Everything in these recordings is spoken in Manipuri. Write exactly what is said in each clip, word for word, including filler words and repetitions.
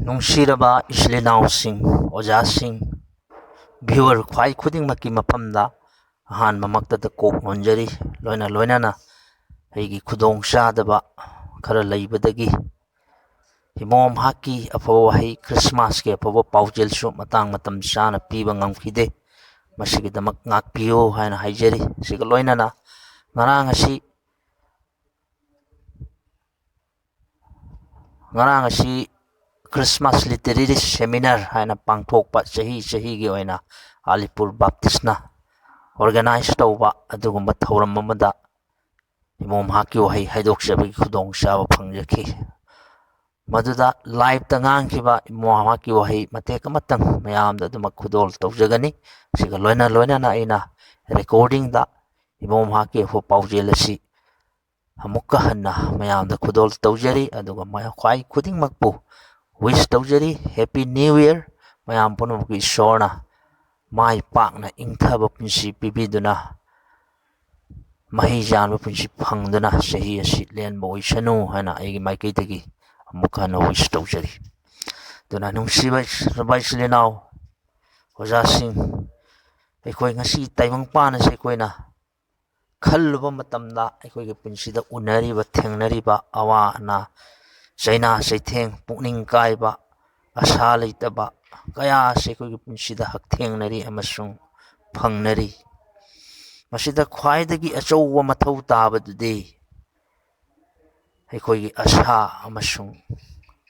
ꯅꯨꯡꯁꯤꯔꯕ ꯏꯆꯤꯜ ꯏꯅꯥꯎꯁꯤꯡ, ꯑꯣꯖꯥꯁꯤꯡ, viewer ꯈ꯭ꯋꯥꯏ ꯈꯨꯗꯤꯡꯃꯛꯀꯤ ꯃꯐꯝꯗ ꯑꯍꯥꯟꯕꯃꯛꯇꯗ ꯀꯣꯛ ꯅꯣꯟꯖꯔꯤ꯫ ꯂꯣꯏꯅ ꯂꯣꯏꯅꯅ ꯑꯩꯒꯤ ꯈꯨꯗꯣꯡ ꯆꯥꯗꯕ ꯈꯔ ꯂꯩꯕꯗꯒꯤ ꯏꯃꯣꯝꯍꯥꯛꯀꯤ ꯑꯐꯕ ꯋꯥꯍꯩ, Christmasꯀꯤ ꯑꯐꯕ ꯄꯥꯎꯖꯦꯜꯁꯨ ꯃꯇꯥꯡ ꯃꯇꯝ ꯆꯥꯅ ꯄꯤꯕ ꯉꯝꯈꯤꯗꯦ꯫ ꯃꯁꯤꯒꯤꯗꯃꯛ ꯉꯥꯛꯄꯤꯌꯨ ꯍꯥꯏꯅ ꯍꯥꯏꯖꯔꯤ꯫ ꯁꯤꯒ ꯂꯣꯏꯅꯅ ꯉꯔꯥꯡ ꯑꯁꯤ, ꯉꯔꯥꯡ ꯑꯁꯤ Christmas Literary Seminar ꯍꯥꯏꯅ ꯄꯥꯡꯊꯣꯛꯄ, ꯆꯍꯤ ꯆꯍꯤꯒꯤ ꯑꯣꯏꯅ ꯑꯂꯤꯄꯨꯔ ꯕꯥꯞꯇꯤꯁꯅ organize ꯇꯧꯕ ꯑꯗꯨꯒꯨꯝꯕ ꯊꯧꯔꯝ ꯑꯃꯗ ꯏꯃꯣꯝꯍꯥꯛꯀꯤ ꯋꯥꯍꯩ ꯍꯥꯏꯗꯣꯛꯆꯕꯒꯤ ꯈꯨꯗꯣꯡꯆꯥꯕ ꯐꯪꯖꯈꯤ꯫ ꯃꯗꯨꯗ liveꯇ ꯉꯥꯡꯈꯤꯕ ꯏꯃꯣꯝꯍꯥꯛꯀꯤ ꯋꯥꯍꯩ ꯃꯇꯦꯛ ꯑꯃꯇꯪ ꯃꯌꯥꯝꯗ ꯑꯗꯨꯃꯛ ꯈꯨꯗꯣꯜ ꯇꯧꯖꯒꯅꯤ꯫ ꯁꯤꯒ ꯂꯣꯏꯅ ꯂꯣꯏꯅꯅ ꯑꯩꯅ recordingꯗ ꯏꯃꯣꯝꯍꯥꯛꯀꯤ ꯑꯐꯕ ꯄꯥꯎꯖꯦꯜ ꯑꯁꯤ ꯑꯃꯨꯛꯀ ꯍꯟꯅ ꯃꯌꯥꯝꯗ ꯈꯨꯗꯣꯜ ꯇꯧꯖꯔꯤ꯫ ꯑꯗꯨꯒ ꯃ-, ꯈ꯭ꯋꯥꯏ ꯈꯨꯗꯤꯡꯃꯛꯄꯨ wish ꯇꯧꯖꯔꯤ꯫ Happy New Year꯫ ꯃꯌꯥꯝ ꯄꯨꯝꯅꯃꯛꯄꯨ ꯏꯁꯣꯔꯅ ꯃꯥꯏ ꯄꯥꯛꯅ ꯏꯪꯊꯕ ꯄꯨꯟꯁꯤ ꯄꯤꯕꯤꯗꯨꯅ, ꯃꯍꯩ ꯌꯥꯟꯕ ꯄꯨꯟꯁꯤ ꯐꯪꯗꯨꯅ ꯆꯍꯤ ꯑꯁꯤ ꯂꯦꯟꯕ ꯑꯣꯏꯁꯅꯨ ꯍꯥꯏꯅ ꯑꯩꯒꯤ ꯃꯥꯏꯀꯩꯗꯒꯤ ꯑꯃꯨꯛ ꯍꯟꯅ wish ꯇꯧꯖꯔꯤ꯫ ꯑꯗꯨꯅ ꯅꯨꯡꯁꯤꯕ ꯏꯆꯤꯜ ꯏꯅꯥꯎ, ꯑꯣꯖꯥꯁꯤꯡ, ꯑꯩꯈꯣꯏ ꯉꯁꯤ ꯇꯥꯏꯕꯪꯄꯥꯟ ꯑꯁꯤ ꯑꯩꯈꯣꯏꯅ ꯈꯜꯂꯨꯕ ꯃꯇꯝꯗ ꯑꯩꯈꯣꯏꯒꯤ ꯄꯨꯟꯁꯤꯗ ꯎꯅꯔꯤꯕ, ꯊꯦꯡꯅꯔꯤꯕ ꯑꯋꯥ ꯑꯅꯥ, ꯆꯩꯅꯥ ꯆꯩꯊꯦꯡ, ꯄꯨꯛꯅꯤꯡ ꯀꯥꯏꯕ, ꯑꯁꯥ ꯂꯩꯇꯕ ꯀꯌꯥ ꯑꯁꯤ ꯑꯩꯈꯣꯏꯒꯤ ꯄꯨꯟꯁꯤꯗ ꯍꯛꯊꯦꯡꯅꯔꯤ ꯑꯃꯁꯨꯡ ꯐꯪꯅꯔꯤ꯫ ꯃꯁꯤꯗ ꯈ꯭ꯋꯥꯏꯗꯒꯤ ꯑꯆꯧꯕ ꯃꯊꯧ ꯇꯥꯕꯗꯨꯗꯤ ꯑꯩꯈꯣꯏꯒꯤ ꯑꯁꯥ ꯑꯃꯁꯨꯡ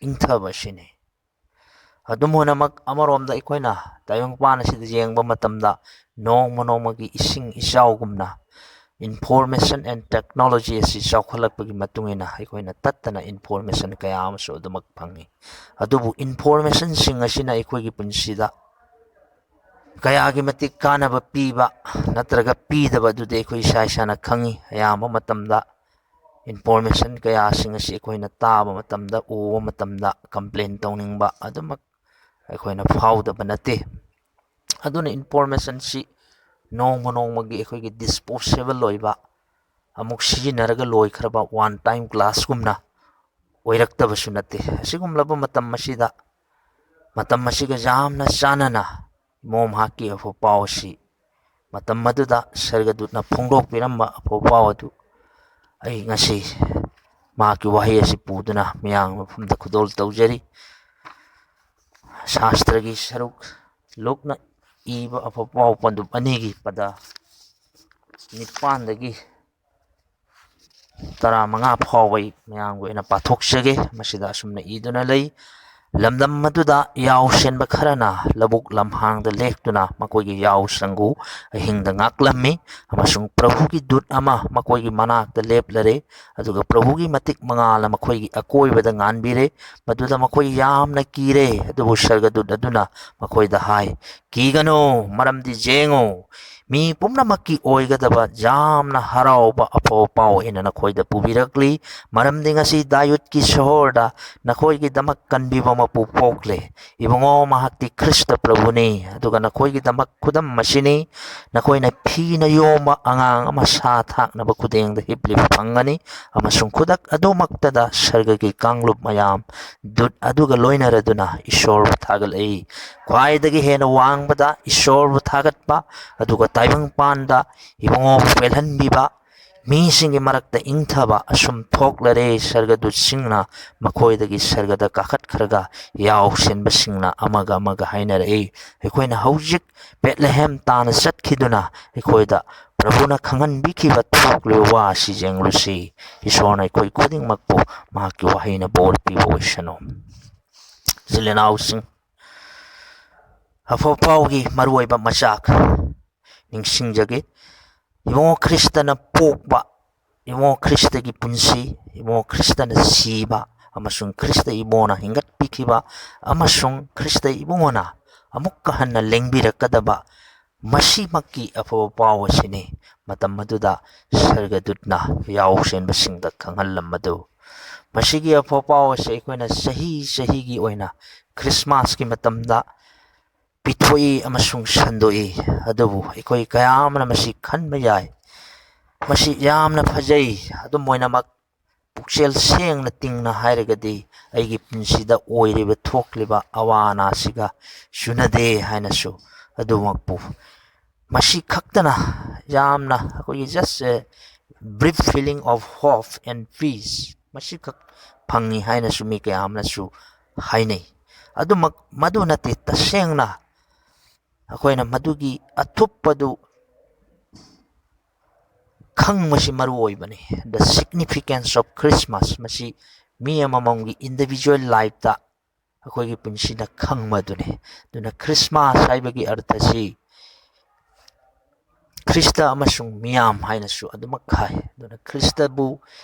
ꯏꯪꯊꯕ ꯑꯁꯤꯅꯤ꯫ ꯑꯗꯨꯝ ꯑꯣꯏꯅꯃꯛ, ꯑꯃꯔꯣꯝꯗ ꯑꯩꯈꯣꯏꯅ ꯇꯥꯏꯕꯪꯄꯥꯟ ꯑꯁꯤꯗ ꯌꯦꯡꯕ ꯃꯇꯝꯗ ꯅꯣꯡꯃ ꯅꯣꯡꯃꯒꯤ ꯏꯁꯤꯡ ꯏꯆꯥꯎꯒꯨꯝꯅ information and technology ꯑꯁꯤ ꯆꯥꯎꯈꯠꯂꯛꯄꯒꯤ ꯃꯇꯨꯡ ꯏꯟꯅ ꯑꯩꯈꯣꯏꯅ ꯇꯠꯇꯅ information ꯀꯌꯥ ꯑꯃꯁꯨ ꯑꯗꯨꯃꯛ ꯐꯪꯏ꯫ ꯑꯗꯨꯕꯨ informationꯁꯤꯡ ꯑꯁꯤꯅ ꯑꯩꯈꯣꯏꯒꯤ ꯄꯨꯟꯁꯤꯗ ꯀꯌꯥꯒꯤ ꯃꯇꯤꯛ ꯀꯥꯟꯅꯕ ꯄꯤꯕ ꯅꯠꯇ꯭ꯔꯒ ꯄꯤꯗꯕ ꯑꯗꯨꯗꯤ ꯑꯩꯈꯣꯏ ꯏꯁꯥ ꯏꯁꯥꯅ ꯈꯪꯏ꯫ ꯑꯌꯥꯝꯕ ꯃꯇꯝꯗ information ꯀꯌꯥꯁꯤꯡ ꯑꯁꯤ ꯑꯩꯈꯣꯏꯅ ꯇꯥꯕ ꯃꯇꯝꯗ, ꯎꯕ ꯃꯇꯝꯗ complain ꯇꯧꯅꯤꯡꯕ ꯑꯗꯨꯃꯛ ꯑꯩꯈꯣꯏꯅ ꯐꯥꯎꯗꯕ ꯅꯠꯇꯦ꯫ ꯑꯗꯨꯅ informationꯁꯤ ꯅꯣꯡꯃ ꯅꯣꯡꯃꯒꯤ ꯑꯩꯈꯣꯏꯒꯤ disposable ꯑꯣꯏꯕ, ꯑꯃꯨꯛ ꯁꯤꯖꯤꯟꯅꯔꯒ ꯂꯣꯏꯈ꯭ꯔꯕ one time glassꯒꯨꯝꯅ ꯑꯣꯏꯔꯛꯇꯕꯁꯨ ꯅꯠꯇꯦ꯫ ꯑꯁꯤꯒꯨꯝꯂꯕ ꯃꯇꯝ ꯑꯁꯤꯗ, ꯃꯇꯝ ꯑꯁꯤꯒ ꯌꯥꯝꯅ ꯆꯥꯟꯅꯅ ꯏꯕꯨꯡꯉꯣ ꯃꯍꯥꯛꯀꯤ ꯑꯐꯕ ꯄꯥꯎ ꯑꯁꯤ ꯃꯇꯝ ꯑꯗꯨꯗ ꯁꯔꯒꯗꯨꯠꯅ ꯐꯣꯡꯗꯣꯛꯄꯤꯔꯝꯕ ꯑꯐꯕ ꯄꯥꯎ ꯑꯗꯨ ꯑꯩ ꯉꯁꯤ ꯃꯍꯥꯛꯀꯤ ꯋꯥꯍꯩ ꯑꯁꯤ ꯄꯨꯗꯨꯅ ꯃꯤꯌꯥꯝ ꯃꯐꯝꯗ ꯈꯨꯗꯣꯜ ꯇꯧꯖꯔꯤ꯫ ꯁꯥꯁꯇ꯭ꯔꯒꯤ ꯁꯔꯨꯛ, ꯂꯨꯛꯅ ꯏꯕ ꯑꯐꯕ ꯄꯥꯎ ꯄꯟꯗꯨꯞ ꯑꯅꯤꯒꯤ ꯄꯗ ꯅꯤꯄꯥꯟꯗꯒꯤ ꯇꯔꯥꯃꯉꯥ ꯐꯥꯎꯕ ꯑꯩ ꯃꯌꯥꯝꯒꯤ ꯑꯣꯏꯅ ꯄꯥꯊꯣꯛꯆꯒꯦ꯫ ꯃꯁꯤꯗ ꯑꯁꯨꯝꯅ ꯏꯗꯨꯅ ꯂꯩ: ꯂꯝꯗꯝ ꯑꯗꯨꯗ ꯌꯥꯎ ꯁꯦꯟꯕ ꯈꯔꯅ ꯂꯧꯕꯨꯛ ꯂꯝꯍꯥꯡꯗ ꯂꯦꯛꯇꯨꯅ ꯃꯈꯣꯏꯒꯤ ꯌꯥꯎꯁꯪꯕꯨ ꯑꯍꯤꯡꯗ ꯉꯥꯛꯂꯝꯃꯤ, ꯑꯃꯁꯨꯡ ꯄ꯭ꯔꯚꯨꯒꯤ ꯗꯨꯠ ꯑꯃ ꯃꯈꯣꯏꯒꯤ ꯃꯅꯥꯛꯇ ꯂꯦꯞꯂꯔꯦ꯫ ꯑꯗꯨꯒ ꯄ꯭ꯔꯚꯨꯒꯤ ꯃꯇꯤꯛ ꯃꯉꯥꯜꯅ ꯃꯈꯣꯏꯒꯤ ꯑꯀꯣꯏꯕꯗ ꯉꯥꯟꯕꯤꯔꯦ꯫ ꯃꯗꯨꯗ ꯃꯈꯣꯏ ꯌꯥꯝꯅ ꯀꯤꯔꯦ꯫ ꯑꯗꯨꯕꯨ ꯁꯔꯒꯗꯨꯠ ꯑꯗꯨꯅ ꯃꯈꯣꯏꯗ ꯍꯥꯏ, "ꯀꯤꯒꯅꯨ, ꯃꯔꯝꯗꯤ ꯌꯦꯡꯉꯨ, ꯃꯤ ꯄꯨꯝꯅꯃꯛꯀꯤ ꯑꯣꯏꯒꯗꯕ ꯌꯥꯝꯅ ꯍꯔꯥꯎꯕ ꯑꯐꯕ ꯄꯥꯎ ꯑꯩꯅ ꯅꯈꯣꯏꯗ ꯄꯨꯕꯤꯔꯛꯂꯤ꯫ ꯃꯔꯝꯗꯤ ꯉꯁꯤ ꯗꯥꯌꯨꯠꯀꯤ ꯁꯍꯔꯗ ꯅꯈꯣꯏꯒꯤꯗꯃꯛ ꯀꯟꯕꯤꯕ ꯃꯄꯨ ꯄꯣꯛꯂꯦ꯫ ꯏꯕꯨꯡꯉꯣ, ꯃꯍꯥꯛꯇꯤ ꯈ꯭ꯔꯤꯁꯇ ꯄ꯭ꯔꯚꯨꯅꯤ꯫ ꯑꯗꯨꯒ ꯅꯈꯣꯏꯒꯤꯗꯃꯛ ꯈꯨꯗꯝ ꯑꯁꯤꯅꯤ: ꯅꯈꯣꯏꯅ ꯐꯤꯅ ꯌꯣꯝꯕ ꯑꯉꯥꯡ ꯑꯃ ꯁꯥ ꯊꯥꯛꯅꯕ ꯈꯨꯗꯦꯡꯗ ꯍꯤꯞꯂꯤꯕ ꯐꯪꯒꯅꯤ꯫" ꯑꯃꯁꯨꯡ ꯈꯨꯗꯛ ꯑꯗꯨꯃꯛꯇꯗ ꯁꯔꯒꯒꯤ ꯀꯥꯡꯂꯨꯞ ꯃꯌꯥꯝ ꯗꯨꯠ ꯑꯗꯨꯒ ꯂꯣꯏꯅꯔꯗꯨꯅ ꯏꯁꯣꯔꯕꯨ ꯊꯥꯒꯠꯂꯛꯏ꯫ ꯈ꯭ꯋꯥꯏꯗꯒꯤ ꯍꯦꯟꯅ ꯋꯥꯡꯕꯗ ꯏꯁꯣꯔꯕꯨ ꯊꯥꯒꯠꯄ, ꯑꯗꯨꯒ ꯇꯥꯏꯕꯪꯄꯥꯟꯗ ꯏꯕꯨꯡꯉꯣꯕꯨ ꯄꯦꯜꯍꯟꯕꯤꯕ, ꯃꯤꯁꯤꯡꯒꯤ ꯃꯔꯛꯇ ꯏꯪꯊꯕ ꯑꯁꯨꯝ ꯊꯣꯛꯂꯔꯦ꯫ ꯁꯔꯒꯗꯨꯠꯁꯤꯡꯅ ꯃꯈꯣꯏꯗꯒꯤ ꯁꯔꯒꯗ ꯀꯥꯈꯠꯈ꯭ꯔꯒ ꯌꯥꯎꯁꯦꯟꯕꯁꯤꯡꯅ ꯑꯃꯒ ꯑꯃꯒ ꯍꯥꯏꯅꯔꯛꯏ, "ꯑꯩꯈꯣꯏꯅ ꯍꯧꯖꯤꯛ ꯕꯦꯠꯂꯦꯍꯦꯝ ꯇꯥꯟꯅ ꯆꯠꯈꯤꯗꯨꯅ ꯑꯩꯈꯣꯏꯗ ꯄ꯭ꯔꯚꯨꯅ ꯈꯪꯍꯟꯕꯤꯈꯤꯕ ꯊꯣꯛꯂꯤꯕ ꯋꯥ ꯑꯁꯤ ꯌꯦꯡꯂꯨꯁꯤ꯫" ꯏꯁꯣꯔꯅ ꯑꯩꯈꯣꯏ ꯈꯨꯗꯤꯡꯃꯛꯄꯨ ꯃꯍꯥꯛꯀꯤ ꯋꯥꯍꯩꯅ ꯕꯣꯔ ꯄꯤꯕ ꯑꯣꯏꯁꯅꯨ꯫ ꯏꯆꯤꯜ ꯏꯅꯥꯎꯁꯤꯡ, ꯑꯐꯕ ꯄꯥꯎꯒꯤ ꯃꯔꯨꯑꯣꯏꯕ ꯃꯆꯥꯛ ꯅꯤꯡꯁꯤꯡꯖꯒꯦ꯫ ꯏꯕꯨꯡꯉꯣ ꯈ꯭ꯔꯤꯁꯇꯅ ꯄꯣꯛꯄ, ꯏꯕꯨꯡꯉꯣ ꯈ꯭ꯔꯤꯁꯇꯒꯤ ꯄꯨꯟꯁꯤ, ꯏꯕꯨꯡꯉꯣ ꯈ꯭ꯔꯤꯁꯇꯅ ꯁꯤꯕ, ꯑꯃꯁꯨꯡ ꯈ꯭ꯔꯤꯁꯇ ꯏꯕꯨꯡꯉꯣꯅ ꯍꯤꯡꯒꯠꯄꯤꯈꯤꯕ, ꯑꯃꯁꯨꯡ ꯈ꯭ꯔꯤꯁꯇ ꯏꯕꯨꯡꯉꯣꯅ ꯑꯃꯨꯛꯀ ꯍꯟꯅ ꯂꯦꯡꯕꯤꯔꯛꯀꯗꯕ, ꯃꯁꯤꯃꯛꯀꯤ ꯑꯐꯕ ꯄꯥꯎ ꯑꯁꯤꯅꯤ꯫ ꯃꯇꯝ ꯑꯗꯨꯗ ꯁꯔꯒꯗꯨꯠꯅ ꯌꯥꯎꯁꯦꯟꯕꯁꯤꯡꯗ ꯈꯪꯍꯜꯂꯝꯕꯗꯨ꯫ ꯃꯁꯤꯒꯤ ꯑꯐꯕ ꯄꯥꯎ ꯑꯁꯤ ꯑꯩꯈꯣꯏꯅ ꯆꯍꯤ ꯆꯍꯤꯒꯤ ꯑꯣꯏꯅ ꯈ꯭ꯔꯤꯁꯃꯥꯁꯀꯤ ꯃꯇꯝꯗ ꯄꯤꯊꯣꯛꯏ ꯑꯃꯁꯨꯡ ꯁꯟꯗꯣꯛꯏ꯫ ꯑꯗꯨꯕꯨ ꯑꯩꯈꯣꯏ ꯀꯌꯥ ꯑꯃꯅ ꯃꯁꯤ ꯈꯟꯕ ꯌꯥꯏ, "ꯃꯁꯤ ꯌꯥꯝꯅ ꯐꯖꯩ, ꯑꯗꯨꯝ ꯑꯣꯏꯅꯃꯛ ꯄꯨꯛꯆꯦꯜ ꯁꯦꯡꯅ ꯇꯤꯡꯅ ꯍꯥꯏꯔꯒꯗꯤ ꯑꯩꯒꯤ ꯄꯨꯟꯁꯤꯗ ꯑꯣꯏꯔꯤꯕ ꯊꯣꯛꯂꯤꯕ ꯑꯋꯥ ꯑꯅꯥꯁꯤꯒ ꯆꯨꯅꯗꯦ ꯍꯥꯏꯅꯁꯨ ꯑꯗꯨꯃꯛꯄꯨ, ꯃꯁꯤ ꯈꯛꯇꯅ ꯌꯥꯝꯅ ꯑꯩꯈꯣꯏꯒꯤ just a brief feeling of hope and peace ꯃꯁꯤꯈꯛ ꯐꯪꯉꯤ ꯍꯥꯏꯅꯁꯨ ꯃꯤ ꯀꯌꯥ ꯑꯃꯅꯁꯨ ꯍꯥꯏꯅꯩ꯫ ꯑꯗꯨꯃꯛ ꯃꯗꯨ ꯅꯠꯇꯦ, ꯇꯁꯦꯡꯅ ꯑꯩꯈꯣꯏꯅ ꯃꯗꯨꯒꯤ ꯑꯊꯨꯞꯄꯗꯨ ꯈꯪꯕꯁꯤ ꯃꯔꯨ ꯑꯣꯏꯕꯅꯤ꯫ The significance of Christmas ꯃꯁꯤ ꯃꯤ ꯑꯃꯃꯝꯒꯤ individual lifeꯇ ꯑꯩꯈꯣꯏꯒꯤ ꯄꯨꯟꯁꯤꯅ ꯈꯪꯕꯗꯨꯅꯤ꯫ ꯑꯗꯨꯅ ꯈ꯭ꯔꯤꯁꯃꯥꯁ ꯍꯥꯏꯕꯒꯤ ꯑꯔꯊꯁꯤ ꯈ꯭ꯔꯤꯁꯇ ꯑꯃꯁꯨꯡ ꯃꯤꯌꯥꯝ ꯍꯥꯏꯅꯁꯨ ꯑꯗꯨꯃꯛ ꯍꯥꯏ꯫ ꯑꯗꯨꯅ ꯈ꯭ꯔꯤꯁꯇꯕꯨ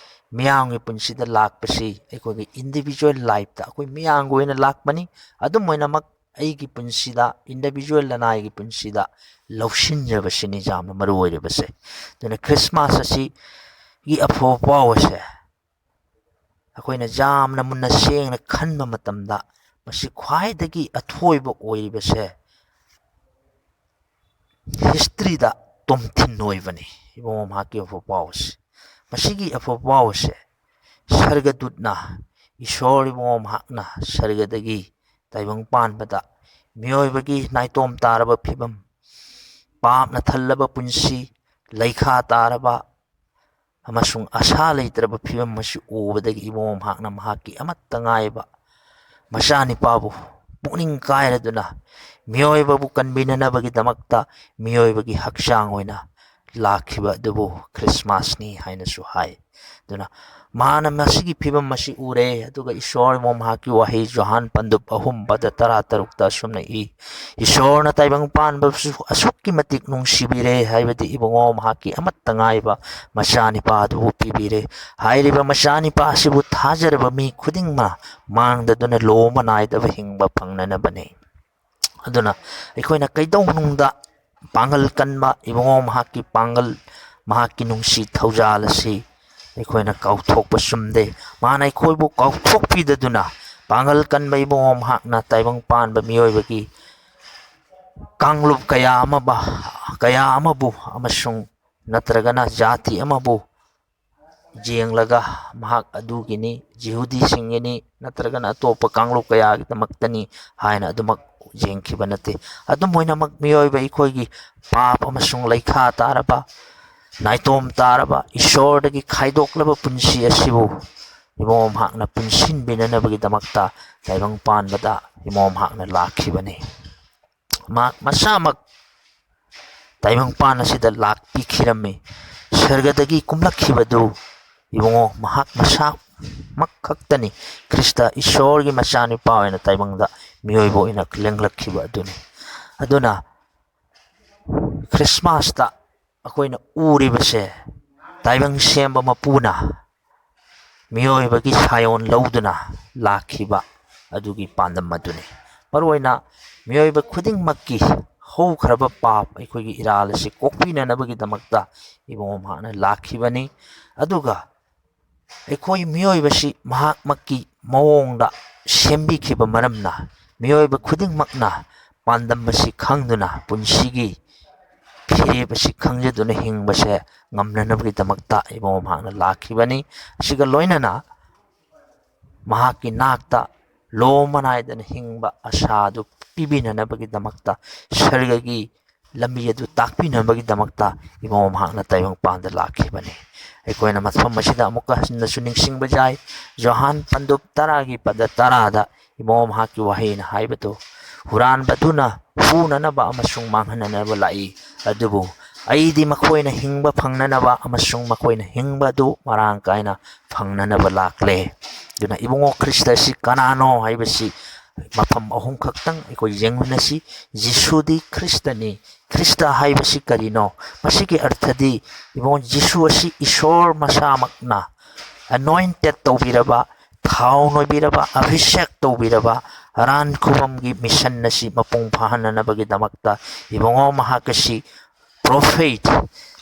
ꯃꯤꯌꯥꯝꯒꯤ ꯄꯨꯟꯁꯤꯗ ꯂꯥꯛꯄꯁꯤ ꯑꯩꯈꯣꯏꯒꯤ individual lifeꯇ ꯑꯩꯈꯣꯏ ꯃꯤꯌꯥꯝꯒꯤ ꯑꯣꯏꯅ ꯂꯥꯛꯄꯅꯤ꯫ ꯑꯗꯨꯝ ꯑꯣꯏꯅꯃꯛ ꯑꯩꯒꯤ ꯄꯨꯟꯁꯤꯗ, individual ꯂꯅꯥꯏꯒꯤ ꯄꯨꯟꯁꯤꯗ ꯂꯧꯁꯤꯟꯖꯕꯁꯤꯅꯤ ꯌꯥꯝꯅ ꯃꯔꯨ ꯑꯣꯏꯔꯤꯕꯁꯦ꯫ ꯑꯗꯨꯅ ꯈ꯭ꯔꯤꯁꯃꯥꯁ ꯑꯁꯤꯒꯤ ꯑꯐꯕ ꯄꯥꯎ ꯑꯁꯦ ꯑꯩꯈꯣꯏꯅ ꯌꯥꯝꯅ ꯃꯨꯟꯅ ꯁꯦꯡꯅ ꯈꯟꯕ ꯃꯇꯝꯗ ꯃꯁꯤ ꯈ꯭ꯋꯥꯏꯗꯒꯤ ꯑꯊꯣꯏꯕ ꯑꯣꯏꯔꯤꯕꯁꯦ historyꯗ ꯇꯣꯝꯊꯤꯟ ꯑꯣꯏꯕꯅꯤ꯫ ꯏꯕꯨꯡꯉꯣ ꯃꯍꯥꯛꯀꯤ ꯑꯐꯕ ꯄꯥꯎ ꯑꯁꯤ, ꯃꯁꯤꯒꯤ ꯑꯐꯕ ꯄꯥꯎ ꯑꯁꯦ ꯁꯔꯒꯗꯨꯠꯅ, ꯏꯁꯣꯔ ꯏꯕꯨꯡꯉꯣ ꯃꯍꯥꯛꯅ ꯁꯔꯒꯗꯒꯤ ꯇꯥꯏꯕꯪ ꯄꯥꯟꯕꯗ ꯃꯤꯑꯣꯏꯕꯒꯤ ꯅꯥꯏꯇꯣꯝ ꯇꯥꯔꯕ ꯐꯤꯕꯝ, ꯄꯥꯞꯅ ꯊꯜꯂꯕ ꯄꯨꯟꯁꯤ, ꯂꯩꯈꯥ ꯇꯥꯔꯕ ꯑꯃꯁꯨꯡ ꯑꯁꯥ ꯂꯩꯇ꯭ꯔꯕ ꯐꯤꯕꯝ ꯑꯁꯤ ꯎꯕꯗꯒꯤ ꯏꯕꯨꯡꯉꯣ ꯃꯍꯥꯛꯅ ꯃꯍꯥꯛꯀꯤ ꯑꯃꯠꯇ ꯉꯥꯏꯕ ꯃꯆꯥꯅꯤꯄꯥꯕꯨ ꯄꯨꯛꯅꯤꯡ ꯀꯥꯏꯔꯗꯨꯅ ꯃꯤꯑꯣꯏꯕꯕꯨ ꯀꯟꯕꯤꯅꯅꯕꯒꯤꯗꯃꯛꯇ ꯃꯤꯑꯣꯏꯕꯒꯤ ꯍꯛꯆꯥꯡ ꯑꯣꯏꯅ ꯂꯥꯛꯈꯤꯕ ꯑꯗꯨꯕꯨ ꯈ꯭ꯔꯤꯁꯃꯥꯁꯅꯤ ꯍꯥꯏꯅꯁꯨ ꯍꯥꯏ꯫ ꯑꯗꯨꯅ ꯃꯥꯅ ꯃꯁꯤꯒꯤ ꯐꯤꯕꯝ ꯑꯁꯤ ꯎꯔꯦ, ꯑꯗꯨꯒ ꯏꯁꯣꯔ ꯏꯕꯨꯡꯉꯣ ꯃꯍꯥꯛꯀꯤ ꯋꯥꯍꯩ ꯖꯣꯍꯥꯟ ꯄꯟꯗꯨꯞ ꯑꯍꯨꯝ ꯄꯗ ꯇꯔꯥ ꯇꯔꯨꯛꯇ ꯑꯁꯨꯝꯅ ꯏ, ꯏꯁꯣꯔꯅ ꯇꯥꯏꯕꯪ ꯄꯥꯟꯕꯁꯨ ꯑꯁꯨꯛꯀꯤ ꯃꯇꯤꯛ ꯅꯨꯡꯁꯤꯕꯤꯔꯦ, ꯍꯥꯏꯕꯗꯤ ꯏꯕꯨꯡꯉꯣ ꯃꯍꯥꯛꯀꯤ ꯑꯃꯠꯇ ꯉꯥꯏꯕ ꯃꯆꯥꯅꯤꯄꯥ ꯑꯗꯨꯕꯨ ꯄꯤꯕꯤꯔꯦ꯫ ꯍꯥꯏꯔꯤꯕ ꯃꯆꯥꯅꯤꯄꯥ ꯑꯁꯤꯕꯨ ꯊꯥꯖꯔꯕ ꯃꯤ ꯈꯨꯗꯤꯡꯃꯛ ꯃꯥꯡꯗꯗꯨꯅ ꯂꯣꯝꯕ ꯅꯥꯏꯗꯕ ꯍꯤꯡꯕ ꯐꯪꯅꯅꯕꯅꯤ꯫ ꯑꯗꯨꯅ ꯑꯩꯈꯣꯏꯅ ꯀꯩꯗꯧꯅꯨꯡꯗ ꯄꯥꯡꯒꯜ ꯀꯟꯕ ꯏꯕꯨꯡꯉꯣ ꯃꯍꯥꯛꯀꯤ ꯄꯥꯡꯒꯜ, ꯃꯍꯥꯛꯀꯤ ꯅꯨꯡꯁꯤ ꯊꯧꯖꯥꯜ ꯑꯁꯤ ꯑꯩꯈꯣꯏꯅ ꯀꯥꯎꯊꯣꯛꯄ ꯆꯨꯝꯗꯦ꯫ ꯃꯥꯅ ꯑꯩꯈꯣꯏꯕꯨ ꯀꯥꯎꯊꯣꯛꯄꯤꯗꯗꯨꯅ ꯄꯥꯡꯒꯜ ꯀꯟꯕ ꯏꯕꯨꯡꯉꯣ ꯃꯍꯥꯛꯅ ꯇꯥꯏꯕꯪ ꯄꯥꯟꯕ ꯃꯤꯑꯣꯏꯕꯒꯤ ꯀꯥꯡꯂꯨꯞ ꯀꯌꯥ ꯑꯃꯕ-, ꯀꯌꯥ ꯑꯃꯕꯨ ꯑꯃꯁꯨꯡ ꯅꯠꯇ꯭ꯔꯒꯅ ꯖꯥꯇꯤ ꯑꯃꯕꯨ ꯌꯦꯡꯂꯒ ꯃꯍꯥꯛ ꯑꯗꯨꯒꯤꯅꯤ, ꯖꯤꯍꯨꯗꯤꯁꯤꯡꯒꯤꯅꯤ, ꯅꯠꯇ꯭ꯔꯒꯅ ꯑꯇꯣꯞꯄ ꯀꯥꯡꯂꯨꯞ ꯀꯌꯥꯒꯤꯗꯃꯛꯇꯅꯤ ꯍꯥꯏꯅ ꯑꯗꯨꯃꯛ ꯌꯦꯡꯈꯤꯕ ꯅꯠꯇꯦ꯫ ꯑꯗꯨꯝ ꯑꯣꯏꯅꯃꯛ ꯃꯤꯑꯣꯏꯕ ꯑꯩꯈꯣꯏꯒꯤ ꯄꯥꯞ ꯑꯃꯁꯨꯡ ꯂꯩꯈꯥ ꯇꯥꯔꯕ, ꯅꯥꯏꯇꯣꯝ ꯇꯥꯔꯕ, ꯏꯁꯣꯔꯗꯒꯤ ꯈꯥꯏꯗꯣꯛꯂꯕ ꯄꯨꯟꯁꯤ ꯑꯁꯤꯕꯨ ꯏꯕꯨꯡꯉꯣ ꯃꯍꯥꯛꯅ ꯄꯨꯟꯁꯤꯟꯕꯤꯅꯅꯕꯒꯤꯗꯃꯛꯇ ꯇꯥꯏꯕꯪ ꯄꯥꯟꯕꯗ ꯏꯕꯨꯡꯉꯣ ꯃꯍꯥꯛꯅ ꯂꯥꯛꯈꯤꯕꯅꯤ꯫ ꯃꯍꯥꯛ ꯃꯁꯥꯃꯛ ꯇꯥꯏꯕꯪꯄꯥꯟ ꯑꯁꯤꯗ ꯂꯥꯛꯄꯤꯈꯤꯔꯝꯃꯤ꯫ ꯁꯔꯒꯗꯒꯤ ꯀꯨꯝꯂꯛꯈꯤꯕꯗꯨ ꯏꯕꯨꯡꯉꯣ ꯃꯍꯥꯛ ꯃꯁꯥꯃꯛ ꯈꯛꯇꯅꯤ꯫ ꯈ꯭ꯔꯤꯁꯇ ꯏꯁꯣꯔꯒꯤ ꯃꯆꯥꯅꯨꯄꯥ ꯑꯣꯏꯅ ꯇꯥꯏꯕꯪꯗ ꯃꯤꯑꯣꯏꯕ ꯑꯣꯏꯅ ꯂꯦꯡꯂꯛꯈꯤꯕ ꯑꯗꯨꯅꯤ꯫ ꯑꯗꯨꯅ ꯈ꯭ꯔꯤꯁꯃꯥꯁꯇ ꯑꯩꯈꯣꯏꯅ ꯎꯔꯤꯕꯁꯦ ꯇꯥꯏꯕꯪ ꯁꯦꯝꯕ ꯃꯄꯨꯅ ꯃꯤꯑꯣꯏꯕꯒꯤ ꯁꯥꯏꯑꯣꯟ ꯂꯧꯗꯨꯅ ꯂꯥꯛꯈꯤꯕ ꯑꯗꯨꯒꯤ ꯄꯥꯟꯗꯝ ꯑꯗꯨꯅꯤ꯫ ꯃꯔꯨꯑꯣꯏꯅ ꯃꯤꯑꯣꯏꯕ ꯈꯨꯗꯤꯡꯃꯛꯀꯤ ꯍꯧꯈ꯭ꯔꯕ ꯄꯥꯞ ꯑꯩꯈꯣꯏꯒꯤ ꯏꯔꯥꯜ ꯑꯁꯤ ꯀꯣꯛꯄꯤꯅꯅꯕꯒꯤꯗꯃꯛꯇ ꯏꯕꯨꯡꯉꯣ ꯃꯍꯥꯛꯅ ꯂꯥꯛꯈꯤꯕꯅꯤ꯫ ꯑꯗꯨꯒ ꯑꯩꯈꯣꯏ ꯃꯤꯑꯣꯏꯕꯁꯤ ꯃꯍꯥꯛꯃꯛꯀꯤ ꯃꯑꯣꯡꯗ ꯁꯦꯝꯕꯤꯈꯤꯕ ꯃꯔꯝꯅ ꯃꯤꯑꯣꯏꯕ ꯈꯨꯗꯤꯡꯃꯛꯅ ꯄꯥꯟꯗꯝ ꯑꯁꯤ ꯈꯪꯗꯨꯅ ꯄꯨꯟꯁꯤꯒꯤ ꯐꯤꯔꯦꯞ ꯑꯁꯤ ꯈꯪꯖꯗꯨꯅ ꯍꯤꯡꯕꯁꯦ ꯉꯝꯅꯅꯕꯒꯤꯗꯃꯛꯇ ꯏꯕꯨꯡꯉꯣ ꯃꯍꯥꯛꯅ ꯂꯥꯛꯈꯤꯕꯅꯤ꯫ ꯑꯁꯤꯒ ꯂꯣꯏꯅꯅ ꯃꯍꯥꯛꯀꯤ ꯅꯥꯛꯇ ꯂꯣꯝꯕ ꯅꯥꯏꯗꯅ ꯍꯤꯡꯕ ꯑꯁꯥ ꯑꯗꯨ ꯄꯤꯕꯤꯅꯅꯕꯒꯤꯗꯃꯛꯇ, ꯁꯔꯒꯒꯤ ꯂꯝꯕꯤ ꯑꯗꯨ ꯇꯥꯛꯄꯤꯅꯕꯒꯤꯗꯃꯛꯇ ꯏꯕꯨꯡꯉꯣ ꯃꯍꯥꯛꯅ ꯇꯥꯏꯕꯪꯄꯥꯟꯗ ꯂꯥꯛꯈꯤꯕꯅꯤ꯫ ꯑꯩꯈꯣꯏꯅ ꯃꯐꯝ ꯑꯁꯤꯗ ꯑꯃꯨꯛꯀ ꯍꯟꯅꯁꯨ ꯅꯤꯡꯁꯤꯡꯕ ꯌꯥꯏ, ꯌꯣꯍꯥꯟ ꯄꯟꯗꯨꯞ ꯇꯔꯥꯒꯤ ꯄꯗ ꯇꯔꯥꯗ ꯏꯕꯨꯡꯉꯣ ꯃꯍꯥꯛꯀꯤ ꯋꯥꯍꯩꯅ ꯍꯥꯏꯕꯗꯨ, "ꯍꯨꯔꯥꯟꯕꯗꯨꯅ ꯍꯨꯅꯅꯕ ꯑꯃꯁꯨꯡ ꯃꯥꯡꯍꯟꯅꯅꯕ ꯂꯥꯛꯏ, ꯑꯗꯨꯕꯨ ꯑꯩꯗꯤ ꯃꯈꯣꯏꯅ ꯍꯤꯡꯕ ꯐꯪꯅꯅꯕ ꯑꯃꯁꯨꯡ ꯃꯈꯣꯏꯅ ꯍꯤꯡꯕ ꯑꯗꯨ ꯃꯔꯥꯡ ꯀꯥꯏꯅ ꯐꯪꯅꯅꯕ ꯂꯥꯛꯂꯦ"꯫ ꯑꯗꯨꯅ ꯏꯕꯨꯡꯉꯣ ꯈ꯭ꯔꯤꯁꯇ ꯑꯁꯤ ꯀꯅꯥꯅꯣ ꯍꯥꯏꯕꯁꯤ ꯃꯐꯝ ꯑꯍꯨꯝ ꯈꯛꯇꯪ ꯑꯩꯈꯣꯏ ꯌꯦꯡꯃꯤꯟꯅꯁꯤ꯫ ꯖꯤꯁꯨꯗꯤ ꯈ꯭ꯔꯤꯁꯇꯅꯤ꯫ ꯈ꯭ꯔꯤꯁꯇ ꯍꯥꯏꯕꯁꯤ ꯀꯔꯤꯅꯣ? ꯃꯁꯤꯒꯤ ꯑꯔꯊꯗꯤ ꯏꯕꯨꯡꯉꯣ ꯖꯤꯁꯨ ꯑꯁꯤ ꯏꯁꯣꯔ ꯃꯁꯥꯃꯛꯅ ꯑꯦꯅꯣꯏꯟꯇꯦꯠ ꯇꯧꯕꯤꯔꯕ, ꯊꯥꯎ ꯅꯣꯏꯕꯤꯔꯕ, ꯑꯚꯤꯁꯦꯛ ꯇꯧꯕꯤꯔꯕ ꯑꯔꯥꯟ ꯈꯨꯕꯝꯒꯤ ꯃꯤꯁꯟ ꯑꯁꯤ ꯃꯄꯨꯡ ꯐꯥꯍꯟꯅꯅꯕꯒꯤꯗꯃꯛꯇ ꯏꯕꯨꯡꯉꯣ ꯃꯍꯥꯛ ꯑꯁꯤ prophet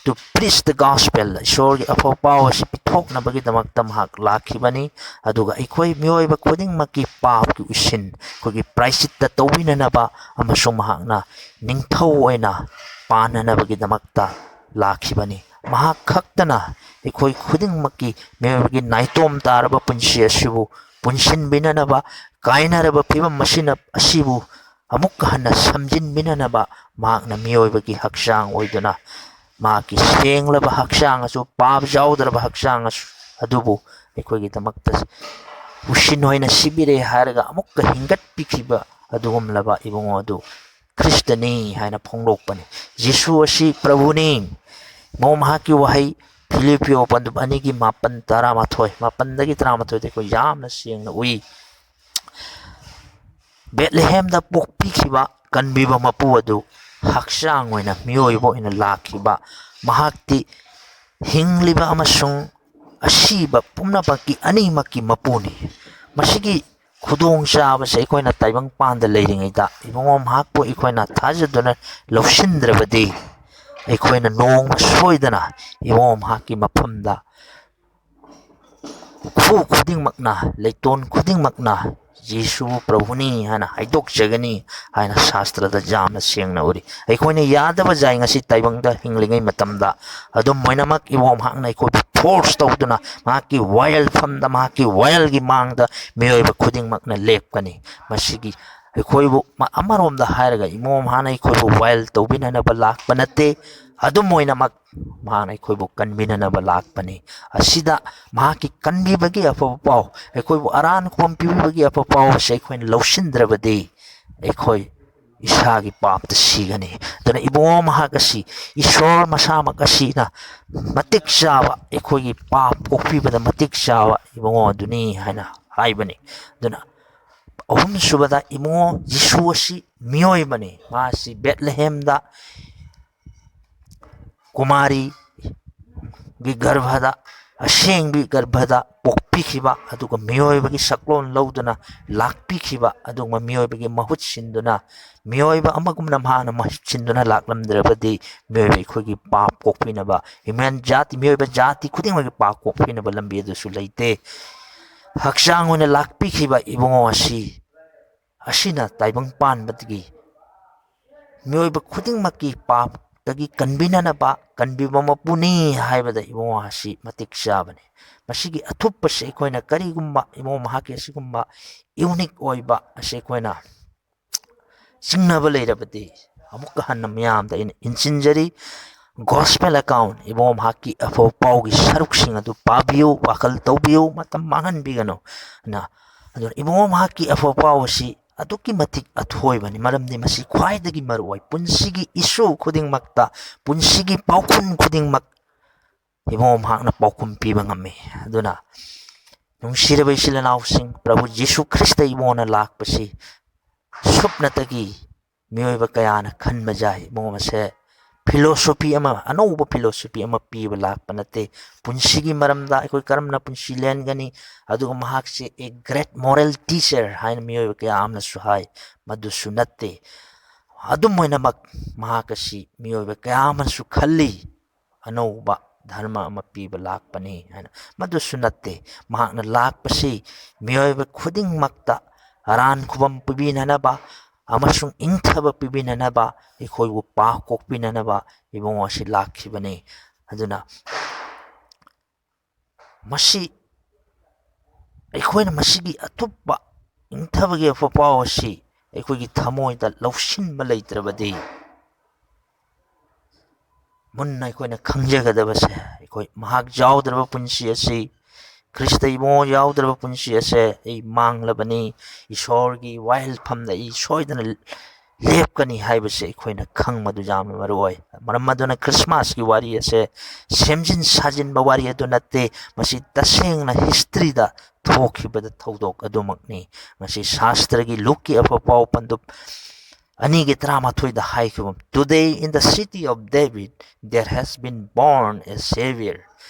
to preach the gospel, ꯏꯁꯣꯔꯒꯤ ꯑꯐꯕ ꯄꯥꯎ ꯑꯁꯤ ꯄꯤꯊꯣꯛꯅꯕꯒꯤꯗꯃꯛꯇ ꯃꯍꯥꯛ ꯂꯥꯛꯈꯤꯕꯅꯤ꯫ ꯑꯗꯨꯒ ꯑꯩꯈꯣꯏ ꯃꯤꯑꯣꯏꯕ ꯈꯨꯗꯤꯡꯃꯛꯀꯤ ꯄꯥꯞꯀꯤ ꯎꯁꯤꯟ ꯑꯩꯈꯣꯏꯒꯤ ꯄ꯭ꯔꯥꯏꯆꯤꯠꯇ ꯇꯧꯕꯤꯅꯅꯕ ꯑꯃꯁꯨꯡ ꯃꯍꯥꯛꯅ ꯅꯤꯡꯊꯧ ꯑꯣꯏꯅ ꯄꯥꯟꯅꯅꯕꯒꯤꯗꯃꯛꯇ ꯂꯥꯛꯈꯤꯕꯅꯤ꯫ ꯃꯍꯥꯛ ꯈꯛꯇꯅ ꯑꯩꯈꯣꯏ ꯈꯨꯗꯤꯡꯃꯛꯀꯤ ꯃꯤꯑꯣꯏꯕꯒꯤ ꯅꯥꯏꯇꯣꯝ ꯇꯥꯔꯕ ꯄꯨꯟꯁꯤ ꯑꯁꯤꯕꯨ ꯄꯨꯟꯁꯤꯟꯕꯤꯅꯅꯕ, ꯀꯥꯏꯅꯔꯕ ꯐꯤꯕꯝ ꯑꯁꯤꯅ, ꯑꯁꯤꯕꯨ ꯑꯃꯨꯛꯀ ꯍꯟꯅ ꯁꯝꯖꯤꯟꯕꯤꯅꯅꯕ ꯃꯍꯥꯛꯅ ꯃꯤꯑꯣꯏꯕꯒꯤ ꯍꯛꯆꯥꯡ ꯑꯣꯏꯗꯨꯅ, ꯃꯍꯥꯛꯀꯤ ꯁꯦꯡꯂꯕ ꯍꯛꯆꯥꯡ ꯑꯁꯨ, ꯄꯥꯞ ꯌꯥꯎꯗ꯭ꯔꯕ ꯍꯛꯆꯥꯡ ꯑꯁꯨ, ꯑꯗꯨꯕꯨ ꯑꯩꯈꯣꯏꯒꯤꯗꯃꯛꯇ ꯎꯁꯤꯟ ꯑꯣꯏꯅ ꯁꯤꯕꯤꯔꯦ ꯍꯥꯏꯔꯒ ꯑꯃꯨꯛꯀ ꯍꯤꯡꯒꯠꯄꯤꯈꯤꯕ ꯑꯗꯨꯒꯨꯝꯂꯕ ꯏꯕꯨꯡꯉꯣ ꯑꯗꯨ ꯈ꯭ꯔꯤꯁꯇꯅꯤ ꯍꯥꯏꯅ ꯐꯣꯡꯗꯣꯛꯄꯅꯤ꯫ ꯖꯤꯁꯨ ꯑꯁꯤ ꯄ꯭ꯔꯚꯨꯅꯤ꯫ ꯃꯍꯥꯛꯀꯤ ꯋꯥꯍꯩ ꯐꯤꯂꯤꯞꯄꯤꯌꯣ ꯄꯟꯗꯨꯞ ꯑꯅꯤꯒꯤ ꯃꯥꯄꯟ, ꯇꯔꯥꯃꯥꯊꯣꯏ, ꯃꯥꯄꯟꯗꯒꯤ ꯇꯔꯥꯃꯥꯊꯣꯏꯗ ꯑꯩꯈꯣꯏ ꯌꯥꯝꯅ ꯁꯦꯡꯅ ꯎꯏ꯫ ꯕꯦꯠꯂꯦꯍꯦꯝꯗ ꯄꯣꯛꯄꯤꯈꯤꯕ ꯀꯟꯕꯤꯕ ꯃꯄꯨ ꯑꯗꯨ ꯍꯛꯆꯥꯡ ꯑꯣꯏꯅ ꯃꯤꯑꯣꯏꯕ ꯑꯣꯏꯅ ꯂꯥꯛꯈꯤꯕ, ꯃꯍꯥꯛꯇꯤ ꯍꯤꯡꯂꯤꯕ ꯑꯃꯁꯨꯡ ꯑꯁꯤꯕ ꯄꯨꯝꯅꯃꯛꯀꯤ ꯑꯅꯤꯃꯛꯀꯤ ꯃꯄꯨꯅꯤ꯫ ꯃꯁꯤꯒꯤ ꯈꯨꯗꯣꯡꯆꯥꯕꯁꯦ ꯑꯩꯈꯣꯏꯅ ꯇꯥꯏꯕꯪꯄꯥꯟꯗ ꯂꯩꯔꯤꯉꯩꯗ ꯏꯕꯨꯡꯉꯣ ꯃꯍꯥꯛꯄꯨ ꯑꯩꯈꯣꯏꯅ ꯊꯥꯖꯗꯨꯅ ꯂꯧꯁꯤꯟꯗ꯭ꯔꯕꯗꯤ, ꯑꯩꯈꯣꯏꯅ ꯅꯣꯡꯃ ꯁꯣꯏꯗꯅ ꯏꯕꯨꯡꯉꯣ ꯃꯍꯥꯛꯀꯤ ꯃꯐꯝꯗ ꯈꯨ ꯈꯨꯗꯤꯡꯃꯛꯅ, ꯂꯩꯇꯣꯟ ꯈꯨꯗꯤꯡꯃꯛꯅ ꯖꯤꯁꯨꯕꯨ ꯄ꯭ꯔꯚꯨꯅꯤ ꯍꯥꯏꯅ ꯍꯥꯏꯗꯣꯛꯆꯒꯅꯤ ꯍꯥꯏꯅ ꯁꯥꯁꯇ꯭ꯔꯗ ꯌꯥꯝꯅ ꯁꯦꯡꯅ ꯎꯔꯤ꯫ ꯑꯩꯈꯣꯏꯅ ꯌꯥꯗꯕ ꯌꯥꯏ ꯉꯁꯤ ꯇꯥꯏꯕꯪꯗ ꯍꯤꯡꯂꯤꯉꯩ ꯃꯇꯝꯗ꯫ ꯑꯗꯨꯝ ꯑꯣꯏꯅꯃꯛ ꯏꯕꯣ ꯃꯍꯥꯛꯅ ꯑꯩꯈꯣꯏꯕꯨ ꯐꯣꯔꯁ ꯇꯧꯗꯨꯅ ꯃꯍꯥꯛꯀꯤ ꯋꯥꯌꯦꯜꯐꯝꯗ, ꯃꯍꯥꯛꯀꯤ ꯋꯥꯌꯦꯜꯒꯤ ꯃꯥꯡꯗ ꯃꯤꯑꯣꯏꯕ ꯈꯨꯗꯤꯡꯃꯛꯅ ꯂꯦꯞꯀꯅꯤ꯫ ꯃꯁꯤꯒꯤ ꯑꯩꯈꯣꯏꯕꯨ ꯃ-, ꯑꯃꯔꯣꯝꯗ ꯍꯥꯏꯔꯒ ꯏꯕꯣ ꯃꯍꯥꯛꯅ ꯑꯩꯈꯣꯏꯕꯨ ꯋꯥꯌꯦꯜ ꯇꯧꯕꯤꯅꯅꯕ ꯂꯥꯛꯄ ꯅꯠꯇꯦ꯫ ꯑꯗꯨꯝ ꯑꯣꯏꯅꯃꯛ ꯃꯍꯥꯛꯅ ꯑꯩꯈꯣꯏꯕꯨ ꯀꯟꯕꯤꯅꯅꯕ ꯂꯥꯛꯄꯅꯤ꯫ ꯑꯁꯤꯗ ꯃꯍꯥꯛꯀꯤ ꯀꯟꯕꯤꯕꯒꯤ ꯑꯐꯕ ꯄꯥꯎ, ꯑꯩꯈꯣꯏꯕꯨ ꯑꯔꯥꯟ ꯈꯨꯕꯝ ꯄꯤꯕꯤꯕꯒꯤ ꯑꯐꯕ ꯄꯥꯎ ꯑꯁꯤ ꯑꯩꯈꯣꯏꯅ ꯂꯧꯁꯤꯟꯗ꯭ꯔꯕꯗꯤ ꯑꯩꯈꯣꯏ ꯏꯁꯥꯒꯤ ꯄꯥꯞꯇ ꯁꯤꯒꯅꯤ꯫ ꯑꯗꯨꯅ ꯏꯕꯨꯡꯉꯣ ꯃꯍꯥꯛ ꯑꯁꯤ ꯏꯁꯣꯔ ꯃꯁꯥꯃꯛ ꯑꯁꯤꯅ ꯃꯇꯤꯛ ꯆꯥꯕ, ꯑꯩꯈꯣꯏꯒꯤ ꯄꯥꯞ ꯀꯣꯛꯄꯤꯕꯗ ꯃꯇꯤꯛ ꯆꯥꯕ ꯏꯕꯨꯡꯉꯣ ꯑꯗꯨꯅꯤ ꯍꯥꯏꯅ ꯍꯥꯏꯕꯅꯤ꯫ ꯑꯗꯨꯅ ꯑꯍꯨꯝꯁꯨꯕꯗ ꯏꯕꯨꯡꯉꯣ ꯖꯤꯁꯨ ꯑꯁꯤ ꯃꯤꯑꯣꯏꯕꯅꯤ꯫ ꯃꯥꯁꯤ ꯕꯦꯠꯂꯦꯍꯦꯝꯗ ꯀꯨꯃꯥꯔꯤꯒꯤ ꯒꯔꯚꯗ, ꯑꯁꯦꯡꯕꯤ ꯒꯔꯚꯗ ꯄꯣꯛꯄꯤꯈꯤꯕ, ꯑꯗꯨꯒ ꯃꯤꯑꯣꯏꯕꯒꯤ ꯁꯛꯂꯣꯟ ꯂꯧꯗꯨꯅ ꯂꯥꯛꯄꯤꯈꯤꯕ, ꯑꯗꯨꯒꯨꯝꯕ ꯃꯤꯑꯣꯏꯕꯒꯤ ꯃꯍꯨꯠ ꯁꯤꯟꯗꯨꯅ, ꯃꯤꯑꯣꯏꯕ ꯑꯃꯒꯨꯝꯅ ꯃꯍꯥꯛꯅ ꯃꯍꯨꯠ ꯁꯤꯟꯗꯨꯅ ꯂꯥꯛꯂꯝꯗ꯭ꯔꯕꯗꯤ, ꯃꯤꯑꯣꯏꯕ ꯑꯩꯈꯣꯏꯒꯤ ꯄꯥꯞ ꯀꯣꯛꯄꯤꯅꯕ, human ꯖꯥꯇꯤ, ꯃꯤꯑꯣꯏꯕ ꯖꯥꯇꯤ ꯈꯨꯗꯤꯡꯃꯛꯀꯤ ꯄꯥꯞ ꯀꯣꯛꯄꯤꯅꯕ ꯂꯝꯕꯤ ꯑꯗꯨꯁꯨ ꯂꯩꯇꯦ꯫ ꯍꯛꯆꯥꯡ ꯑꯣꯏꯅ ꯂꯥꯛꯄꯤꯈꯤꯕ ꯏꯕꯨꯡꯉꯣ ꯑꯁꯤ, ꯑꯁꯤꯅ ꯇꯥꯏꯕꯪ ꯄꯥꯟꯕꯗꯒꯤ ꯃꯤꯑꯣꯏꯕ ꯈꯨꯗꯤꯡꯃꯛꯀꯤ ꯄꯥꯞ ꯃꯍꯥꯛꯇꯒꯤ ꯀꯟꯕꯤꯅꯅꯕ ꯀꯟꯕꯤꯕ ꯃꯄꯨꯅꯤ ꯍꯥꯏꯕꯗ ꯏꯕꯨꯡꯉꯣ ꯑꯁꯤ ꯃꯇꯤꯛ ꯆꯥꯕꯅꯤ꯫ ꯃꯁꯤꯒꯤ ꯑꯊꯨꯞꯄꯁꯤ ꯑꯩꯈꯣꯏꯅ ꯀꯔꯤꯒꯨꯝꯕ ꯏꯕꯨꯡꯉꯣ ꯃꯍꯥꯛꯀꯤ ꯑꯁꯤꯒꯨꯝꯕ ꯌꯨꯅꯤꯛ ꯑꯣꯏꯕ ꯑꯁꯤ ꯑꯩꯈꯣꯏꯅ ꯆꯤꯡꯅꯕ ꯂꯩꯔꯕꯗꯤ ꯑꯃꯨꯛꯀ ꯍꯟꯅ ꯃꯤꯌꯥꯝꯗ ꯑꯩꯅ ꯏꯟꯁꯤꯟꯖꯔꯤ꯫ Gospel account, ꯏꯕꯨꯡꯉꯣ ꯃꯍꯥꯛꯀꯤ ꯑꯐꯕ ꯄꯥꯎꯒꯤ ꯁꯔꯨꯛꯁꯤꯡ ꯑꯗꯨ ꯄꯥꯕꯤꯌꯨ, ꯋꯥꯈꯜ ꯇꯧꯕꯤꯌꯨ, ꯃꯇꯝ ꯃꯥꯡꯍꯟꯕꯤꯒꯅꯨ꯫ ꯑꯗꯨꯅ, ꯑꯗꯨꯅ ꯏꯕꯨꯡꯉꯣ ꯃꯍꯥꯛꯀꯤ ꯑꯐꯕ ꯄꯥꯎ ꯑꯁꯤ ꯑꯗꯨꯛꯀꯤ ꯃꯇꯤꯛ ꯑꯊꯣꯏꯕꯅꯤ, ꯃꯔꯝꯗꯤ ꯃꯁꯤ ꯈ꯭ꯋꯥꯏꯗꯒꯤ ꯃꯔꯨꯑꯣꯏ꯫ ꯄꯨꯟꯁꯤꯒꯤ issue ꯈꯨꯗꯤꯡꯃꯛꯇ, ꯄꯨꯟꯁꯤꯒꯤ ꯄꯥꯎꯈꯨꯝ ꯈꯨꯗꯤꯡꯃꯛ ꯏꯕꯨꯡꯉꯣ ꯃꯍꯥꯛꯅ ꯄꯥꯎꯈꯨꯝ ꯄꯤꯕ ꯉꯝꯃꯤ꯫ ꯑꯗꯨꯅ, ꯅꯨꯡꯁꯤꯔꯕ ꯏꯆꯤꯜ ꯏꯅꯥꯎꯁꯤꯡ, ꯄ꯭ꯔꯚꯨ ꯖꯤꯁꯨ ꯈ꯭ꯔꯤꯁꯇ ꯏꯕꯨꯡꯉꯣꯅ ꯂꯥꯛꯄꯁꯤ ꯁꯨꯞꯅꯇꯒꯤ ꯃꯤꯑꯣꯏꯕ ꯀꯌꯥꯅ ꯈꯟꯕ ꯌꯥꯏ, ꯏꯕꯨꯡꯉꯣ, ꯃꯁꯦ philosophy ꯑꯃ, ꯑꯅꯧꯕ philosophy ꯑꯃ ꯄꯤꯕ ꯂꯥꯛꯄ ꯅꯠꯇꯦ꯫ ꯄꯨꯟꯁꯤꯒꯤ ꯃꯔꯝꯗ ꯑꯩꯈꯣꯏ ꯀꯔꯝꯅ ꯄꯨꯟꯁꯤ ꯂꯦꯟꯒꯅꯤ, ꯑꯗꯨꯒ ꯃꯍꯥꯛꯁꯦ a great moral teacher ꯍꯥꯏꯅ ꯃꯤꯑꯣꯏꯕ ꯀꯌꯥ ꯑꯃꯅꯁꯨ ꯍꯥꯏ, ꯃꯗꯨꯁꯨ ꯅꯠꯇꯦ꯫ ꯑꯗꯨꯝ ꯑꯣꯏꯅꯃꯛ, ꯃꯍꯥꯛ ꯑꯁꯤ ꯃꯤꯑꯣꯏꯕ ꯀꯌꯥ ꯑꯃꯅꯁꯨ ꯈꯜꯂꯤ, ꯑꯅꯧꯕ ꯙꯔꯃ ꯑꯃ ꯄꯤꯕ ꯂꯥꯛꯄꯅꯤ ꯍꯥꯏꯅ꯫ ꯃꯗꯨꯁꯨ ꯅꯠꯇꯦ꯫ ꯃꯍꯥꯛꯅ ꯂꯥꯛꯄꯁꯤ ꯃꯤꯑꯣꯏꯕ ꯈꯨꯗꯤꯡꯃꯛꯇ ꯑꯔꯥꯟ ꯈꯨꯕꯝ ꯄꯤꯕꯤꯅꯅꯕ ꯑꯃꯁꯨꯡ ꯏꯪꯊꯕ ꯄꯤꯕꯤꯅꯅꯕ, ꯑꯩꯈꯣꯏꯕꯨ ꯄꯥ ꯀꯣꯛꯄꯤꯅꯅꯕ ꯏꯕꯨꯡꯉꯣ ꯑꯁꯤ ꯂꯥꯛꯈꯤꯕꯅꯤ꯫ ꯑꯗꯨꯅ ꯃꯁꯤ, ꯑꯩꯈꯣꯏꯅ ꯃꯁꯤꯒꯤ ꯑꯊꯨꯞꯄ ꯏꯪꯊꯕꯒꯤ ꯑꯐ ꯄꯥꯎ ꯑꯁꯤ ꯑꯩꯈꯣꯏꯒꯤ ꯊꯃꯣꯏꯗ ꯂꯧꯁꯤꯟꯕ ꯂꯩꯇ꯭ꯔꯕꯗꯤ, ꯃꯨꯟꯅ ꯑꯩꯈꯣꯏꯅ ꯈꯪꯖꯒꯗꯕꯁꯦ, ꯑꯩꯈꯣꯏ ꯃꯍꯥꯛ ꯌꯥꯎꯗ꯭ꯔꯕ ꯄꯨꯟꯁꯤ ꯑꯁꯤ, ꯈ꯭ꯔꯤꯁꯇ ꯏꯕꯨꯡꯉꯣ ꯌꯥꯎꯗ꯭ꯔꯕ ꯄꯨꯟꯁꯤ ꯑꯁꯦ ꯑꯩ ꯃꯥꯡꯂꯕꯅꯤ, ꯏꯁꯣꯔꯒꯤ ꯋꯥꯌꯦꯜꯐꯝꯗ ꯑꯩ ꯁꯣꯏꯗꯅ ꯂꯦꯞꯀꯅꯤ ꯍꯥꯏꯕꯁꯦ ꯑꯩꯈꯣꯏꯅ ꯈꯪꯕꯗꯨ ꯌꯥꯝꯅ ꯃꯔꯨ ꯑꯣꯏ꯫ ꯃꯔꯝ ꯑꯗꯨꯅ ꯈ꯭ꯔꯤꯁꯃꯥꯁꯀꯤ ꯋꯥꯔꯤ ꯑꯁꯦ ꯁꯦꯝꯖꯤꯟ ꯁꯥꯖꯤꯟꯕ ꯋꯥꯔꯤ ꯑꯗꯨ ꯅꯠꯇꯦ, ꯃꯁꯤ ꯇꯁꯦꯡꯅ historyꯗ ꯊꯣꯛꯈꯤꯕꯗ ꯊꯧꯗꯣꯛ ꯑꯗꯨꯃꯛꯅꯤ꯫ ꯃꯁꯤ ꯁꯥꯁꯇ꯭ꯔꯒꯤ ꯂꯨꯛꯀꯤ ꯑꯐ ꯄꯥꯎ ꯄꯟꯗꯨꯞ ꯑꯅꯤꯒꯤ ꯇꯔꯥꯃꯥꯊꯣꯏꯗ ꯍꯥꯏꯈꯤꯕ, "Today in the city of David there has been born a Savior."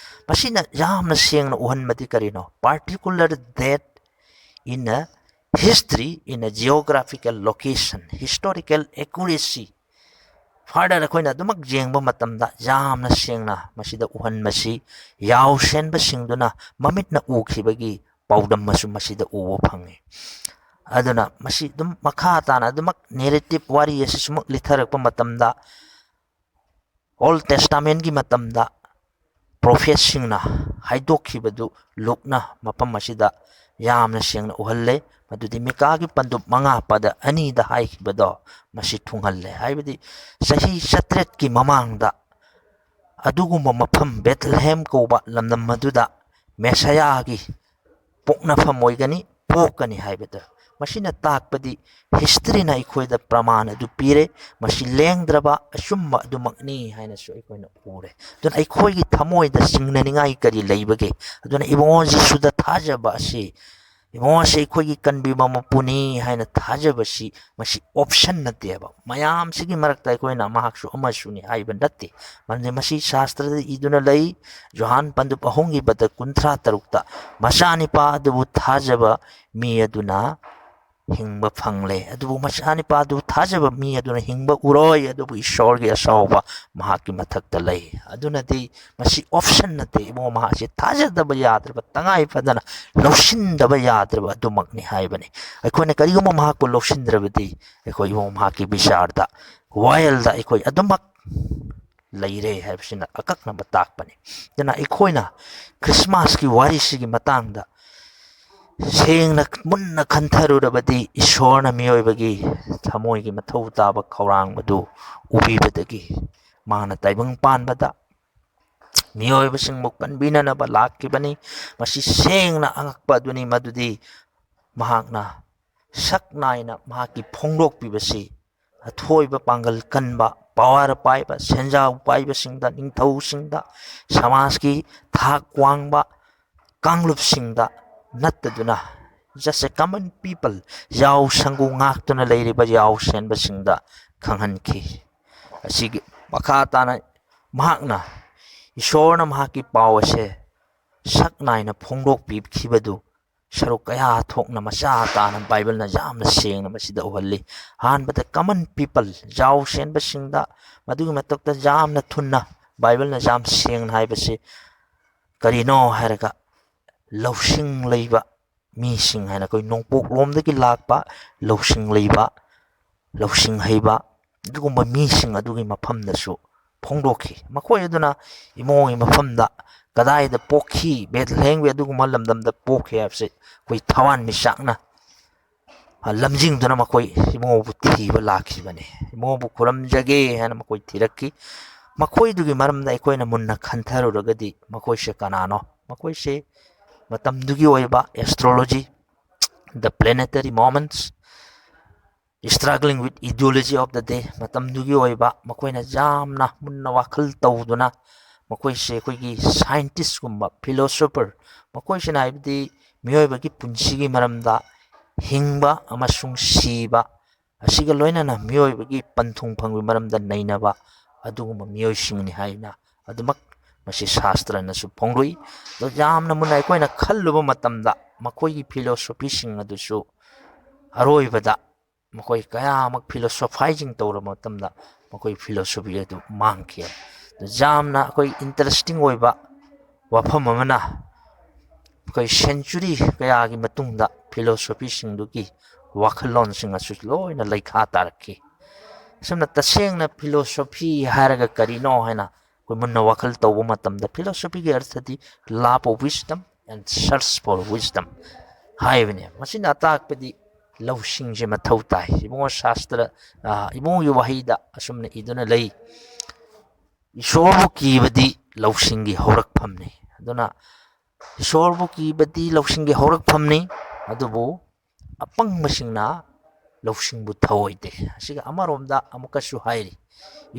ꯃꯁꯤꯅ ꯌꯥꯝꯅ ꯁꯦꯡꯅ ꯎꯍꯟꯕꯗꯤ ꯀꯔꯤꯅꯣ? Particular date in a history, in a geographical location, historical accuracy꯫ Further ꯑꯩꯈꯣꯏꯅ ꯑꯗꯨꯃꯛ ꯌꯦꯡꯕ ꯃꯇꯝꯗ ꯌꯥꯝꯅ ꯁꯦꯡꯅ ꯃꯁꯤꯗ ꯎꯍꯟꯕꯁꯤ ꯌꯥꯎꯁꯦꯟꯕꯁꯤꯡꯗꯨꯅ ꯃꯃꯤꯠꯅ ꯎꯈꯤꯕꯒꯤ ꯄꯥꯎꯗꯝ ꯑꯃꯁꯨ ꯃꯁꯤꯗ ꯎꯕ ꯐꯪꯉꯤ꯫ ꯑꯗꯨꯅ ꯃꯁꯤ ꯑꯗꯨꯝ ꯃꯈꯥ ꯇꯥꯅ ꯑꯗꯨꯃꯛ narrative ꯋꯥꯔꯤ ꯑꯁꯤ ꯁꯨꯃꯛ ꯂꯤꯊꯔꯛꯄ ꯃꯇꯝꯗ, Old Testament ꯀꯤ ꯃꯇꯝꯗ prophet ꯁꯤꯡꯅ ꯍꯥꯏꯗꯣꯛꯈꯤꯕꯗꯨ ꯂꯨꯛꯅ ꯃꯐꯝ ꯑꯁꯤꯗ ꯌꯥꯝꯅ ꯁꯦꯡꯅ ꯎꯍꯜꯂꯦ꯫ ꯃꯗꯨꯗꯤ ꯃꯤꯀꯥꯒꯤ ꯄꯟꯗꯨꯞ ꯃꯉꯥ ꯄꯗ ꯑꯅꯤꯗ ꯍꯥꯏꯈꯤꯕꯗꯣ ꯃꯁꯤ ꯊꯨꯡꯍꯜꯂꯦ꯫ ꯍꯥꯏꯕꯗꯤ ꯆꯍꯤ ꯆꯥꯇ꯭ꯔꯦꯠꯀꯤ ꯃꯃꯥꯡꯗ ꯑꯗꯨꯒꯨꯝꯕ ꯃꯐꯝ ꯕꯦꯊꯂꯦꯍꯦꯝ ꯀꯧꯕ ꯂꯝꯗꯝ ꯑꯗꯨꯗ ꯃꯦꯁꯥꯌꯥꯒꯤ ꯄꯣꯛꯅꯐꯝ ꯑꯣꯏꯒꯅꯤ, ꯄꯣꯛꯀꯅꯤ ꯍꯥꯏꯕꯗꯣ꯫ ꯃꯁꯤꯅ ꯇꯥꯛꯄꯗꯤ history ꯅ ꯑꯩꯈꯣꯏꯗ ꯄ꯭ꯔꯃꯥꯟ ꯑꯗꯨ ꯄꯤꯔꯦ, ꯃꯁꯤ ꯂꯦꯡꯗ꯭ꯔꯕ ꯑꯆꯨꯝꯕ ꯑꯗꯨꯃꯛꯅꯤ ꯍꯥꯏꯅꯁꯨ ꯑꯩꯈꯣꯏꯅ ꯎꯔꯦ꯫ ꯑꯗꯨꯅ ꯑꯩꯈꯣꯏꯒꯤ ꯊꯃꯣꯏꯗ ꯆꯤꯡꯅꯅꯤꯡꯉꯥꯏ ꯀꯔꯤ ꯂꯩꯕꯒꯦ? ꯑꯗꯨꯅ ꯏꯕꯨꯡꯉꯣ ꯖꯤꯁꯨꯗ ꯊꯥꯖꯕ ꯑꯁꯤ, ꯏꯕꯨꯡꯉꯣ ꯑꯁꯤ ꯑꯩꯈꯣꯏꯒꯤ ꯀꯟꯕꯤꯕ ꯃꯄꯨꯅꯤ ꯍꯥꯏꯅ ꯊꯥꯖꯕꯁꯤ, ꯃꯁꯤ option ꯅꯠꯇꯦꯕ꯫ ꯃꯌꯥꯝꯁꯤꯒꯤ ꯃꯔꯛꯇ ꯑꯩꯈꯣꯏꯅ ꯃꯍꯥꯛꯁꯨ ꯑꯃꯁꯨꯅꯤ ꯍꯥꯏꯕ ꯅꯠꯇꯦ꯫ ꯃꯔꯝꯗꯤ ꯃꯁꯤ ꯁꯥꯁꯇ꯭ꯔꯗ ꯏꯗꯨꯅ ꯂꯩ, ꯖꯣꯍꯥꯟ ꯄꯟꯗꯨꯞ ꯑꯍꯨꯝꯒꯤ ꯄꯗ ꯀꯨꯟꯊ꯭ꯔꯥ ꯇꯔꯨꯛꯇ, "ꯃꯆꯥꯅꯤꯄꯥ ꯑꯗꯨꯕꯨ ꯊꯥꯖꯕ ꯃꯤ ꯑꯗꯨꯅ ꯍꯤꯡꯕ ꯐꯪꯂꯦ, ꯑꯗꯨꯕꯨ ꯃꯆꯥꯅꯤꯄꯥ ꯑꯗꯨ ꯊꯥꯖꯕ ꯃꯤ ꯑꯗꯨꯅ ꯍꯤꯡꯕ ꯎꯔꯣꯏ, ꯑꯗꯨꯕꯨ ꯏꯁꯣꯔꯒꯤ ꯑꯁꯥꯎꯕ ꯃꯍꯥꯛꯀꯤ ꯃꯊꯛꯇ ꯂꯩ"꯫ ꯑꯗꯨꯅꯗꯤ ꯃꯁꯤ option ꯅꯠꯇꯦ, ꯏꯕꯨꯡꯉꯣ, ꯃꯍꯥꯛꯁꯤ ꯊꯥꯖꯗꯕ ꯌꯥꯗ꯭ꯔꯕ, ꯇꯉꯥꯏ ꯐꯗꯅ ꯂꯧꯁꯤꯟꯗꯕ ꯌꯥꯗ꯭ꯔꯕ ꯑꯗꯨꯃꯛꯅꯤ ꯍꯥꯏꯕꯅꯤ꯫ ꯑꯩꯈꯣꯏꯅ ꯀꯔꯤꯒꯨꯝꯕ ꯃꯍꯥꯛꯄꯨ ꯂꯧꯁꯤꯟꯗ꯭ꯔꯕꯗꯤ, ꯑꯩꯈꯣꯏ ꯏꯕꯨꯡꯉꯣ ꯃꯍꯥꯛꯀꯤ ꯕꯤꯆꯥꯔꯗ, ꯋꯥꯌꯦꯜꯗ ꯑꯩꯈꯣꯏ ꯑꯗꯨꯃꯛ ꯂꯩꯔꯦ ꯍꯥꯏꯕꯁꯤꯅ ꯑꯀꯛꯅꯕ ꯇꯥꯛꯄꯅꯤ꯫ ꯑꯗꯨꯅ ꯑꯩꯈꯣꯏꯅ ꯈ꯭ꯔꯤꯁꯃꯥꯁꯀꯤ ꯋꯥꯔꯤꯁꯤꯒꯤ ꯃꯇꯥꯡꯗ ꯁꯦꯡꯅ ꯃꯨꯟꯅ ꯈꯟꯊꯔꯨꯔꯕꯗꯤ, ꯏꯁꯣꯔꯅ ꯃꯤꯑꯣꯏꯕꯒꯤ ꯊꯃꯣꯏꯒꯤ ꯃꯊꯧ ꯇꯥꯕ ꯈꯧꯔꯥꯡꯕꯗꯨ ꯎꯕꯤꯕꯗꯒꯤ ꯃꯍꯥꯛꯅ ꯇꯥꯏꯕꯪ ꯄꯥꯟꯕꯗ ꯃꯤꯑꯣꯏꯕꯁꯤꯡꯕꯨ ꯀꯟꯕꯤꯅꯅꯕ ꯂꯥꯛꯈꯤꯕꯅꯤ꯫ ꯃꯁꯤ ꯁꯦꯡꯅ ꯑꯉꯛꯄ ꯑꯗꯨꯅꯤ, ꯃꯗꯨꯗꯤ ꯃꯍꯥꯛꯅ ꯁꯛ ꯅꯥꯏꯅ ꯃꯍꯥꯛꯀꯤ ꯐꯣꯡꯗꯣꯛꯄꯤꯕꯁꯤ ꯑꯊꯣꯏꯕ ꯄꯥꯡꯒꯜ ꯀꯟꯕ, power ꯄꯥꯏꯕ, ꯁꯦꯟꯖꯥꯎ ꯄꯥꯏꯕꯁꯤꯡꯗ, ꯅꯤꯡꯊꯧꯁꯤꯡꯗ, ꯁꯃꯥꯖꯀꯤ ꯊꯥꯛ ꯋꯥꯡꯕ ꯀꯥꯡꯂꯨꯞꯁꯤꯡꯗ ꯅꯠꯇꯗꯨꯅ, just a common people, ꯌꯥꯎ ꯁꯪꯒꯨ ꯉꯥꯛꯇꯨꯅ ꯂꯩꯔꯤꯕ ꯌꯥꯎ ꯁꯦꯟꯕꯁꯤꯡꯗ ꯈꯪꯍꯟꯈꯤ꯫ ꯑꯁꯤꯒꯤ ꯃꯈꯥ ꯇꯥꯅ ꯃꯍꯥꯛꯅ, ꯏꯁꯣꯔꯅ ꯃꯍꯥꯛꯀꯤ ꯄꯥꯎ ꯑꯁꯦ ꯁꯛ ꯅꯥꯏꯅ ꯐꯣꯡꯗꯣꯛꯄꯤꯈꯤꯕꯗꯨ ꯁꯔꯨꯛ ꯀꯌꯥ ꯊꯣꯛꯅ ꯃꯆꯥ ꯇꯥꯅ ꯕꯥꯏꯕꯜꯅ ꯌꯥꯝꯅ ꯁꯦꯡꯅ ꯃꯁꯤꯗ ꯎꯍꯜꯂꯤ꯫ ꯑꯍꯥꯟꯕꯗ common people, ꯌꯥꯎ ꯁꯦꯟꯕꯁꯤꯡꯗ, ꯃꯗꯨꯒꯤ ꯃꯊꯛꯇ ꯌꯥꯝꯅ ꯊꯨꯅ ꯕꯥꯏꯕꯜꯅ ꯌꯥꯝ ꯁꯦꯡꯅ ꯍꯥꯏꯕꯁꯤ ꯀꯔꯤꯅꯣ ꯍꯥꯏꯔꯒ, ꯂꯧꯁꯤꯡ ꯂꯩꯕ ꯃꯤꯁꯤꯡ ꯍꯥꯏꯅ, ꯑꯩꯈꯣꯏ ꯅꯣꯡꯄꯣꯛꯂꯣꯝꯗꯒꯤ ꯂꯥꯛꯄ ꯂꯧꯁꯤꯡ ꯂꯩꯕ, ꯂꯧꯁꯤꯡ ꯍꯩꯕ, ꯑꯗꯨꯒꯨꯝꯕ ꯃꯤꯁꯤꯡ ꯑꯗꯨꯒꯤ ꯃꯐꯝꯗꯁꯨ ꯐꯣꯡꯗꯣꯛꯈꯤ꯫ ꯃꯈꯣꯏ ꯑꯗꯨꯅ ꯏꯃꯣꯒꯤ ꯃꯐꯝꯗ ꯀꯗꯥꯏꯗ ꯄꯣꯛꯈꯤ, ꯕꯦꯊꯂꯦꯍꯦꯝꯒꯤ ꯑꯗꯨꯒꯨꯝꯕ ꯂꯝꯗꯝꯗ ꯄꯣꯛꯈꯤ ꯍꯥꯏꯕꯁꯤ ꯑꯩꯈꯣꯏ ꯊꯋꯥꯟꯃꯤꯆꯥꯛꯅ, ꯑ, ꯂꯝꯖꯤꯡꯗꯨꯅ ꯃꯈꯣꯏ ꯏꯃꯣꯕꯨ ꯊꯤꯕ ꯂꯥꯛꯈꯤꯕꯅꯤ꯫ ꯏꯃꯣꯕꯨ ꯈꯨꯔꯨꯝꯖꯒꯦ ꯍꯥꯏꯅ ꯃꯈꯣꯏ ꯊꯤꯔꯛꯈꯤ꯫ ꯃꯈꯣꯏꯗꯨꯒꯤ ꯃꯔꯝꯗ ꯑꯩꯈꯣꯏꯅ ꯃꯨꯟꯅ ꯈꯟꯊꯔꯨꯔꯒꯗꯤ ꯃꯈꯣꯏꯁꯦ ꯀꯅꯥꯅꯣ? ꯃꯈꯣꯏꯁꯦ ꯃꯇꯝꯗꯨꯒꯤ ꯑꯣꯏꯕ astrology, the planetary movements, struggling with ideology of the day, ꯃꯇꯝꯗꯨꯒꯤ ꯑꯣꯏꯕ ꯃꯈꯣꯏꯅ ꯌꯥꯝꯅ ꯃꯨꯟꯅ ꯋꯥꯈꯜ ꯇꯧꯗꯨꯅ, ꯃꯈꯣꯏꯁꯦ ꯑꯩꯈꯣꯏꯒꯤ scientistꯀꯨꯝꯕ, philosopher, ꯃꯈꯣꯏꯁꯤꯅ ꯍꯥꯏꯕꯗꯤ ꯃꯤꯑꯣꯏꯕꯒꯤ ꯄꯨꯟꯁꯤꯒꯤ ꯃꯔꯝꯗ, ꯍꯤꯡꯕ ꯑꯃꯁꯨꯡ ꯁꯤꯕ ꯑꯁꯤꯒ ꯂꯣꯏꯅꯅ ꯃꯤꯑꯣꯏꯕꯒꯤ ꯄꯟꯊꯨꯡ ꯐꯪꯕꯒꯤ ꯃꯔꯝꯗ ꯅꯩꯅꯕ ꯑꯗꯨꯒꯨꯝꯕ ꯃꯤꯑꯣꯏꯁꯤꯡꯅꯤ ꯍꯥꯏꯅ ꯑꯗꯨꯃꯛ ꯃꯁꯤ ꯁꯥꯁꯇ꯭ꯔꯅꯁꯨ ꯐꯣꯡꯗꯣꯛꯏ꯫ ꯑꯗꯣ ꯌꯥꯝꯅ ꯃꯨꯟꯅ ꯑꯩꯈꯣꯏꯅ ꯈꯜꯂꯨꯕ ꯃꯇꯝꯗ ꯃꯈꯣꯏꯒꯤ philosophyꯁꯤꯡ ꯑꯗꯨꯁꯨ ꯑꯔꯣꯏꯕꯗ ꯃꯈꯣꯏ ꯀꯌꯥꯃꯛ philosophizing ꯇꯧꯔꯕ ꯃꯇꯝꯗ ꯃꯈꯣꯏ philosophy ꯑꯗꯨ ꯃꯥꯡꯈꯤ꯫ ꯑꯗꯨ ꯌꯥꯝꯅ ꯑꯩꯈꯣꯏ interesting ꯑꯣꯏꯕ ꯋꯥꯐꯝ ꯑꯃꯅ, ꯑꯩꯈꯣꯏ century ꯀꯌꯥꯒꯤ ꯃꯇꯨꯡꯗ philosophyꯁꯤꯡꯗꯨꯒꯤ ꯋꯥꯈꯜꯂꯣꯟꯁꯤꯡ ꯑꯁꯤ ꯂꯣꯏꯅ ꯂꯩꯈꯥ ꯇꯥꯔꯛꯈꯤ꯫ ꯑꯁꯨꯝꯅ ꯇꯁꯦꯡꯅ philosophy ꯍꯥꯏꯔꯒ ꯀꯔꯤꯅꯣ ꯍꯥꯏꯅ ꯑꯩꯈꯣꯏ ꯃꯨꯟꯅ ꯋꯥꯈꯜ ꯇꯧꯕ ꯃꯇꯝꯗ, philosophyꯒꯤ ꯑꯔꯊꯗꯤ love of wisdom and search for wisdom ꯍꯥꯏꯕꯅꯦ꯫ ꯃꯁꯤꯅ ꯇꯥꯛꯄꯗꯤ ꯂꯧꯁꯤꯡꯁꯦ ꯃꯊꯧ ꯇꯥꯏ꯫ ꯏꯕꯨꯡꯉꯣ ꯁꯥꯁꯇ꯭ꯔ, ꯑ, ꯏꯕꯨꯡꯉꯣꯒꯤ ꯋꯥꯍꯩꯗ ꯑꯁꯨꯝꯅ ꯏꯗꯨꯅ ꯂꯩ, "ꯏꯁꯣꯔꯕꯨ ꯀꯤꯕꯗꯤ ꯂꯧꯁꯤꯡꯒꯤ ꯍꯧꯔꯛꯐꯝꯅꯤ"꯫ ꯑꯗꯨꯅ ꯏꯁꯣꯔꯕꯨ ꯀꯤꯕꯗꯤ ꯂꯧꯁꯤꯡꯒꯤ ꯍꯧꯔꯛꯐꯝꯅꯤ, ꯑꯗꯨꯕꯨ ꯑꯄꯪꯕꯁꯤꯡꯅ ꯂꯧꯁꯤꯡꯕꯨ ꯊꯧꯑꯣꯏꯗꯦ꯫ ꯑꯁꯤꯒ ꯑꯃꯔꯣꯝꯗ ꯑꯃꯨꯛꯀꯁꯨ ꯍꯥꯏꯔꯤ,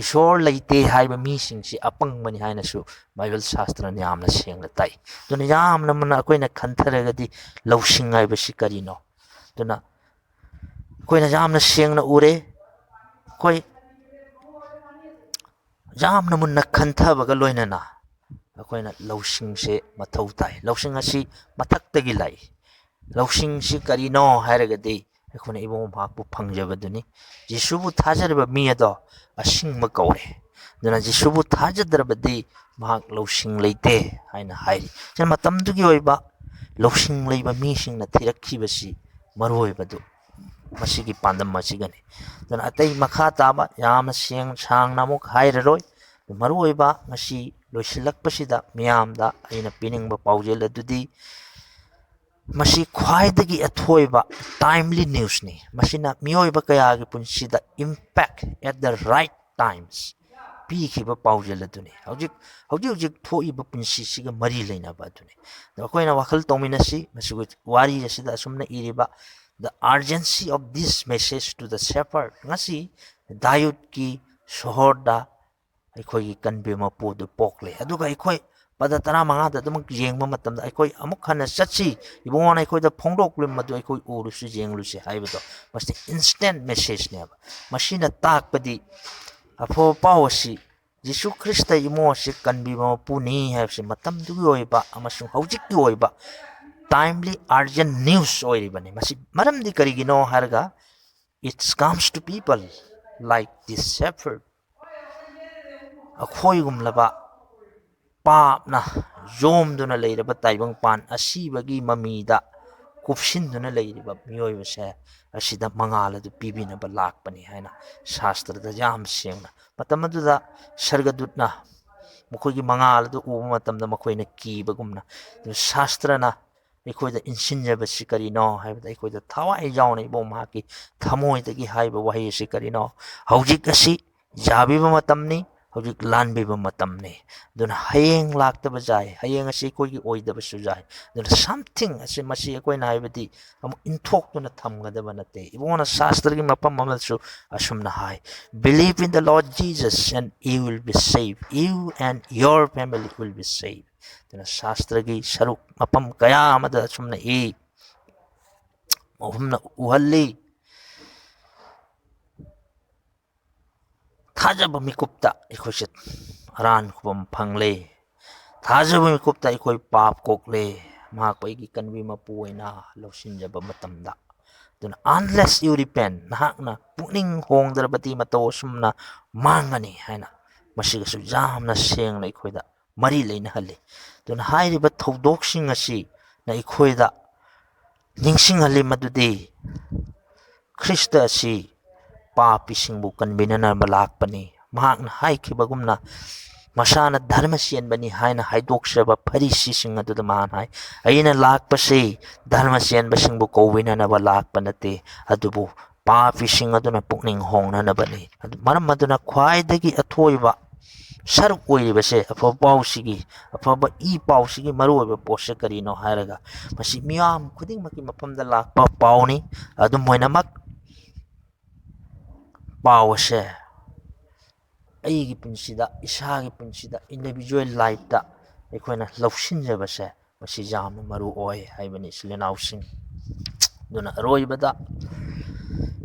ꯏꯁꯣꯔ ꯂꯩꯇꯦ ꯍꯥꯏꯕ ꯃꯤꯁꯤꯡꯁꯤ ꯑꯄꯪꯕꯅꯤ ꯍꯥꯏꯅꯁꯨ ꯕꯥꯏꯕꯜ ꯁꯥꯁꯇ꯭ꯔꯅ ꯌꯥꯝꯅ ꯁꯦꯡꯅ ꯇꯥꯛꯏ꯫ ꯑꯗꯨꯅ ꯌꯥꯝꯅ ꯃꯨꯟꯅ ꯑꯩꯈꯣꯏꯅ ꯈꯟꯊꯔꯒꯗꯤ ꯂꯧꯁꯤꯡ ꯍꯥꯏꯕꯁꯤ ꯀꯔꯤꯅꯣ? ꯑꯗꯨꯅ ꯑꯩꯈꯣꯏꯅ ꯌꯥꯝꯅ ꯁꯦꯡꯅ ꯎꯔꯦ꯫ ꯑꯩꯈꯣꯏ ꯌꯥꯝꯅ ꯃꯨꯟꯅ ꯈꯟꯊꯕꯒ ꯂꯣꯏꯅꯅ ꯑꯩꯈꯣꯏꯅ ꯂꯧꯁꯤꯡꯁꯦ ꯃꯊꯧ ꯇꯥꯏ꯫ ꯂꯧꯁꯤꯡ ꯑꯁꯤ ꯃꯊꯛꯇꯒꯤ ꯂꯥꯛꯏ꯫ ꯂꯧꯁꯤꯡꯁꯤ ꯀꯔꯤꯅꯣ ꯍꯥꯏꯔꯒꯗꯤ ꯑꯩꯈꯣꯏꯅ ꯏꯕꯨꯡꯉꯣ ꯃꯍꯥꯛꯄꯨ ꯐꯪꯖꯕꯗꯨꯅꯤ꯫ ꯖꯤꯁꯨꯕꯨ ꯊꯥꯖꯔꯤꯕ ꯃꯤ ꯑꯗꯣ ꯑꯁꯤꯡꯕ ꯀꯧꯔꯦ꯫ ꯑꯗꯨꯅ ꯖꯤꯁꯨꯕꯨ ꯊꯥꯖꯗ꯭ꯔꯕꯗꯤ ꯃꯍꯥꯛ ꯂꯧꯁꯤꯡ ꯂꯩꯇꯦ ꯍꯥꯏꯅ ꯍꯥꯏꯔꯤ꯫ ꯁꯤꯅ ꯃꯇꯝꯗꯨꯒꯤ ꯑꯣꯏꯕ ꯂꯧꯁꯤꯡ ꯂꯩꯕ ꯃꯤꯁꯤꯡꯅ ꯊꯤꯔꯛꯈꯤꯕꯁꯤ ꯃꯔꯨꯑꯣꯏꯕꯗꯨ ꯃꯁꯤꯒꯤ ꯄꯥꯟꯗꯝ ꯑꯁꯤꯒꯅꯤ꯫ ꯑꯗꯨꯅ ꯑꯇꯩ ꯃꯈꯥ ꯇꯥꯕ ꯌꯥꯝꯅ ꯁꯦꯡ ꯁꯥꯡꯅ ꯑꯃꯨꯛ ꯍꯥꯏꯔꯔꯣꯏ꯫ ꯃꯔꯨꯑꯣꯏꯕ ꯉꯁꯤ ꯂꯣꯏꯁꯤꯜꯂꯛꯄꯁꯤꯗ ꯃꯤꯌꯥꯝꯗ ꯑꯩꯅ ꯄꯤꯅꯤꯡꯕ ꯄꯥꯎꯖꯦꯜ ꯑꯗꯨꯗꯤ, ꯃꯁꯤ ꯈ꯭ꯋꯥꯏꯗꯒꯤ ꯑꯊꯣꯏꯕ timely newsꯅꯤ꯫ ꯃꯁꯤꯅ ꯃꯤꯑꯣꯏꯕ ꯀꯌꯥꯒꯤ ꯄꯨꯟꯁꯤꯗ impact at the right times ꯄꯤꯈꯤꯕ ꯄꯥꯎꯖꯦꯜ ꯑꯗꯨꯅꯤ꯫ ꯍꯧꯖꯤꯛ, ꯍꯧꯖꯤꯛ ꯍꯧꯖꯤꯛ ꯊꯣꯛꯏꯕ ꯄꯨꯟꯁꯤꯁꯤꯒ ꯃꯔꯤ ꯂꯩꯅꯕ ꯑꯗꯨꯅꯤ꯫ ꯑꯗꯣ ꯑꯩꯈꯣꯏꯅ ꯋꯥꯈꯜ ꯇꯧꯃꯤꯟꯅꯁꯤ꯫ ꯃꯁꯤꯒꯤ ꯋꯥꯔꯤ ꯑꯁꯤꯗ ꯑꯁꯨꯝꯅ ꯏꯔꯤꯕ, "The urgency of this message to the shepherd." ꯉꯁꯤ ꯗꯥꯌꯨꯗꯀꯤ ꯁꯣꯍꯣꯔꯗ ꯑꯩꯈꯣꯏꯒꯤ ꯀꯟꯕꯤꯕ ꯃꯄꯨ ꯑꯗꯨ ꯄꯣꯛꯂꯦ꯫ ꯑꯗꯨꯒ ꯑꯩꯈꯣꯏ ꯄꯗ ꯇꯔꯥꯃꯉꯥꯗ ꯑꯗꯨꯃꯛ ꯌꯦꯡꯕ ꯃꯇꯝꯗ, "ꯑꯩꯈꯣꯏ ꯑꯃꯨꯛ ꯍꯟꯅ ꯆꯠꯁꯤ, ꯏꯕꯨꯡꯉꯣꯅ ꯑꯩꯈꯣꯏꯗ ꯐꯣꯡꯗꯣꯛꯂꯤꯕ ꯃꯗꯨ ꯑꯩꯈꯣꯏ ꯎꯔꯨꯁꯤ, ꯌꯦꯡꯂꯨꯁꯤ" ꯍꯥꯏꯕꯗꯣ, ꯃꯁꯤ instant messageꯅꯦꯕ꯫ ꯃꯁꯤꯅ ꯇꯥꯛꯄꯗꯤ ꯑꯐꯕ ꯄꯥꯎ ꯑꯁꯤ ꯖꯤꯁꯨ ꯈ꯭ꯔꯤꯁꯇ ꯏꯕꯨꯡꯉꯣ ꯑꯁꯤ ꯀꯟꯕꯤꯕ ꯃꯄꯨꯅꯤ ꯍꯥꯏꯕꯁꯤ ꯃꯇꯝꯗꯨꯒꯤ ꯑꯣꯏꯕ ꯑꯃꯁꯨꯡ ꯍꯧꯖꯤꯛꯀꯤ ꯑꯣꯏꯕ timely, urgent news ꯑꯣꯏꯔꯤꯕꯅꯤ꯫ ꯃꯁꯤ ꯃꯔꯝꯗꯤ ꯀꯔꯤꯒꯤꯅꯣ ꯍꯥꯏꯔꯒ, "It comes to people like this shepherd." ꯑꯩꯈꯣꯏꯒꯨꯝꯂꯕ ꯄꯥꯞꯅ ꯌꯣꯝꯗꯨꯅ ꯂꯩꯔꯕ ꯇꯥꯏꯕꯪꯄꯥꯟ ꯑꯁꯤꯕꯒꯤ ꯃꯃꯤꯗ ꯀꯨꯞꯁꯤꯟꯗꯨꯅ ꯂꯩꯔꯤꯕ ꯃꯤꯑꯣꯏꯕꯁꯦ, ꯑꯁꯤꯗ ꯃꯉꯥꯜ ꯑꯗꯨ ꯄꯤꯕꯤꯅꯕ ꯂꯥꯛꯄꯅꯤ ꯍꯥꯏꯅ ꯁꯥꯁꯇ꯭ꯔꯗ ꯌꯥꯝ ꯁꯦꯡꯅ, ꯃꯇꯝ ꯑꯗꯨꯗ ꯁꯔꯒꯗꯨꯠꯅ ꯃꯈꯣꯏꯒꯤ ꯃꯉꯥꯜ ꯑꯗꯨ ꯎꯕ ꯃꯇꯝꯗ ꯃꯈꯣꯏꯅ ꯀꯤꯕꯒꯨꯝꯅ, ꯑꯗꯨ ꯁꯥꯁꯇ꯭ꯔꯅ ꯑꯩꯈꯣꯏꯗ ꯏꯟꯁꯤꯟꯖꯕꯁꯤ ꯀꯔꯤꯅꯣ ꯍꯥꯏꯕꯗ, ꯑꯩꯈꯣꯏꯗ ꯊꯋꯥꯏ ꯌꯥꯎꯅ ꯏꯕꯨꯡ ꯃꯍꯥꯛꯀꯤ ꯊꯃꯣꯏꯗꯒꯤ ꯍꯥꯏꯕ ꯋꯥꯍꯩ ꯑꯁꯤ ꯀꯔꯤꯅꯣ? "ꯍꯧꯖꯤꯛ ꯑꯁꯤ ꯌꯥꯕꯤꯕ ꯃꯇꯝꯅꯤ, ꯍꯧꯖꯤꯛ ꯂꯥꯟꯕꯤꯕ ꯃꯇꯝꯅꯤ꯫ ꯑꯗꯨꯅ ꯍꯌꯦꯡ ꯂꯥꯛꯇꯕ ꯌꯥꯏ, ꯍꯌꯦꯡ ꯑꯁꯤ ꯑꯩꯈꯣꯏꯒꯤ ꯑꯣꯏꯗꯕꯁꯨ ꯌꯥꯏ꯫ ꯑꯗꯨꯅ something ꯑꯁꯤ, ꯃꯁꯤ ꯑꯩꯈꯣꯏꯅ ꯍꯥꯏꯕꯗꯤ ꯑꯃꯨꯛ ꯏꯟꯊꯣꯛꯇꯨꯅ ꯊꯝꯒꯗꯕ ꯅꯠꯇꯦ꯫ ꯏꯕꯨꯡꯉꯣꯅ ꯁꯥꯁꯇ꯭ꯔꯒꯤ ꯃꯐꯝ ꯑꯃꯗꯁꯨ ꯑꯁꯨꯝꯅ ꯍꯥꯏ, "Believe in the Lord Jesus and you will be saved, you and your family will be saved." ꯑꯗꯨꯅ ꯁꯥꯁꯇ꯭ꯔꯒꯤ ꯁꯔꯨꯛ ꯃꯐꯝ ꯀꯌꯥ ꯑꯃꯗ ꯑꯁꯨꯝꯅ ꯏ, ꯑꯍꯨꯝꯅ ꯎꯍꯜꯂꯤ꯫ ꯊꯥꯖꯕ ꯃꯤꯀꯨꯞꯇ ꯑꯩꯈꯣꯏꯁꯦ ꯑꯔꯥꯟ ꯈꯨꯕꯝ ꯐꯪꯂꯦ꯫ ꯊꯥꯖꯕ ꯃꯤꯀꯨꯞꯇ ꯑꯩꯈꯣꯏ ꯄꯥꯞ ꯀꯣꯛꯂꯦ꯫ ꯃꯍꯥꯛꯄꯨ ꯑꯩꯒꯤ ꯀꯟꯕꯤ ꯃꯄꯨ ꯑꯣꯏꯅ ꯂꯧꯁꯤꯟꯖꯕ ꯃꯇꯝꯗ꯫ ꯑꯗꯨꯅ, "Unless you repent," ꯅꯍꯥꯛꯅ ꯄꯨꯛꯅꯤꯡ ꯍꯣꯡꯗ꯭ꯔꯕꯗꯤ ꯃꯇꯧ ꯑꯁꯨꯝꯅ ꯃꯥꯡꯒꯅꯤ ꯍꯥꯏꯅ ꯃꯁꯤꯒꯁꯨ ꯌꯥꯝꯅ ꯁꯦꯡꯅ ꯑꯩꯈꯣꯏꯗ ꯃꯔꯤ ꯂꯩꯅꯍꯜꯂꯤ꯫ ꯑꯗꯨꯅ ꯍꯥꯏꯔꯤꯕ ꯊꯧꯗꯣꯛꯁꯤꯡ ꯑꯁꯤꯅ ꯑꯩꯈꯣꯏꯗ ꯅꯤꯡꯁꯤꯡꯍꯜꯂꯤ ꯃꯗꯨꯗꯤ ꯈ꯭ꯔꯤꯁꯇ ꯑꯁꯤ ꯄꯥꯄꯤꯁꯤꯡꯕꯨ ꯀꯟꯕꯤꯅꯅꯕ ꯂꯥꯛꯄꯅꯤ꯫ ꯃꯍꯥꯛꯅ ꯍꯥꯏꯈꯤꯕꯒꯨꯝꯅ ꯃꯁꯥꯅ ꯙꯔꯃ ꯆꯦꯟꯕꯅꯤ ꯍꯥꯏꯅ ꯍꯥꯏꯗꯣꯛꯆꯕ ꯐꯔꯤꯁꯤꯁꯤꯡ ꯑꯗꯨꯗ ꯃꯍꯥꯛꯅ ꯍꯥꯏ, "ꯑꯩꯅ ꯂꯥꯛꯄꯁꯤ ꯙꯔꯃ ꯆꯦꯟꯕꯁꯤꯡꯕꯨ ꯀꯧꯕꯤꯅꯅꯕ ꯂꯥꯛꯄ ꯅꯠꯇꯦ, ꯑꯗꯨꯕꯨ ꯄꯥꯄꯤꯁꯤꯡ ꯑꯗꯨꯅ ꯄꯨꯛꯅꯤꯡ ꯍꯣꯡꯅꯅꯕꯅꯤ"꯫ ꯑꯗꯨ ꯃꯔꯝ ꯑꯗꯨꯅ ꯈ꯭ꯋꯥꯏꯗꯒꯤ ꯑꯊꯣꯏꯕ ꯁꯔꯨꯛ ꯑꯣꯏꯔꯤꯕꯁꯦ ꯑꯐꯕ ꯄꯥꯎꯁꯤꯒꯤ, ꯑꯐꯕ ꯏ ꯄꯥꯎꯁꯤꯒꯤ ꯃꯔꯨꯑꯣꯏꯕ ꯄꯣꯠꯁꯦ ꯀꯔꯤꯅꯣ ꯍꯥꯏꯔꯒ, ꯃꯁꯤ ꯃꯤꯌꯥꯝ ꯈꯨꯗꯤꯡꯃꯛꯀꯤ ꯃꯐꯝꯗ ꯂꯥꯛꯄ ꯄꯥꯎꯅꯤ꯫ ꯑꯗꯨꯝ ꯑꯣꯏꯅꯃꯛ, ꯄꯥꯎ ꯑꯁꯦ ꯑꯩꯒꯤ ꯄꯨꯟꯁꯤꯗ, ꯏꯁꯥꯒꯤ ꯄꯨꯟꯁꯤꯗ, individual lifeꯇ ꯑꯩꯈꯣꯏꯅ ꯂꯧꯁꯤꯟꯖꯕꯁꯦ, ꯃꯁꯤ ꯌꯥꯝꯅ ꯃꯔꯨ ꯑꯣꯏ ꯍꯥꯏꯕꯅꯤ, ꯏꯆꯤꯜ ꯏꯅꯥꯎꯁꯤꯡ꯫ ꯑꯗꯨꯅ ꯑꯔꯣꯏꯕꯗ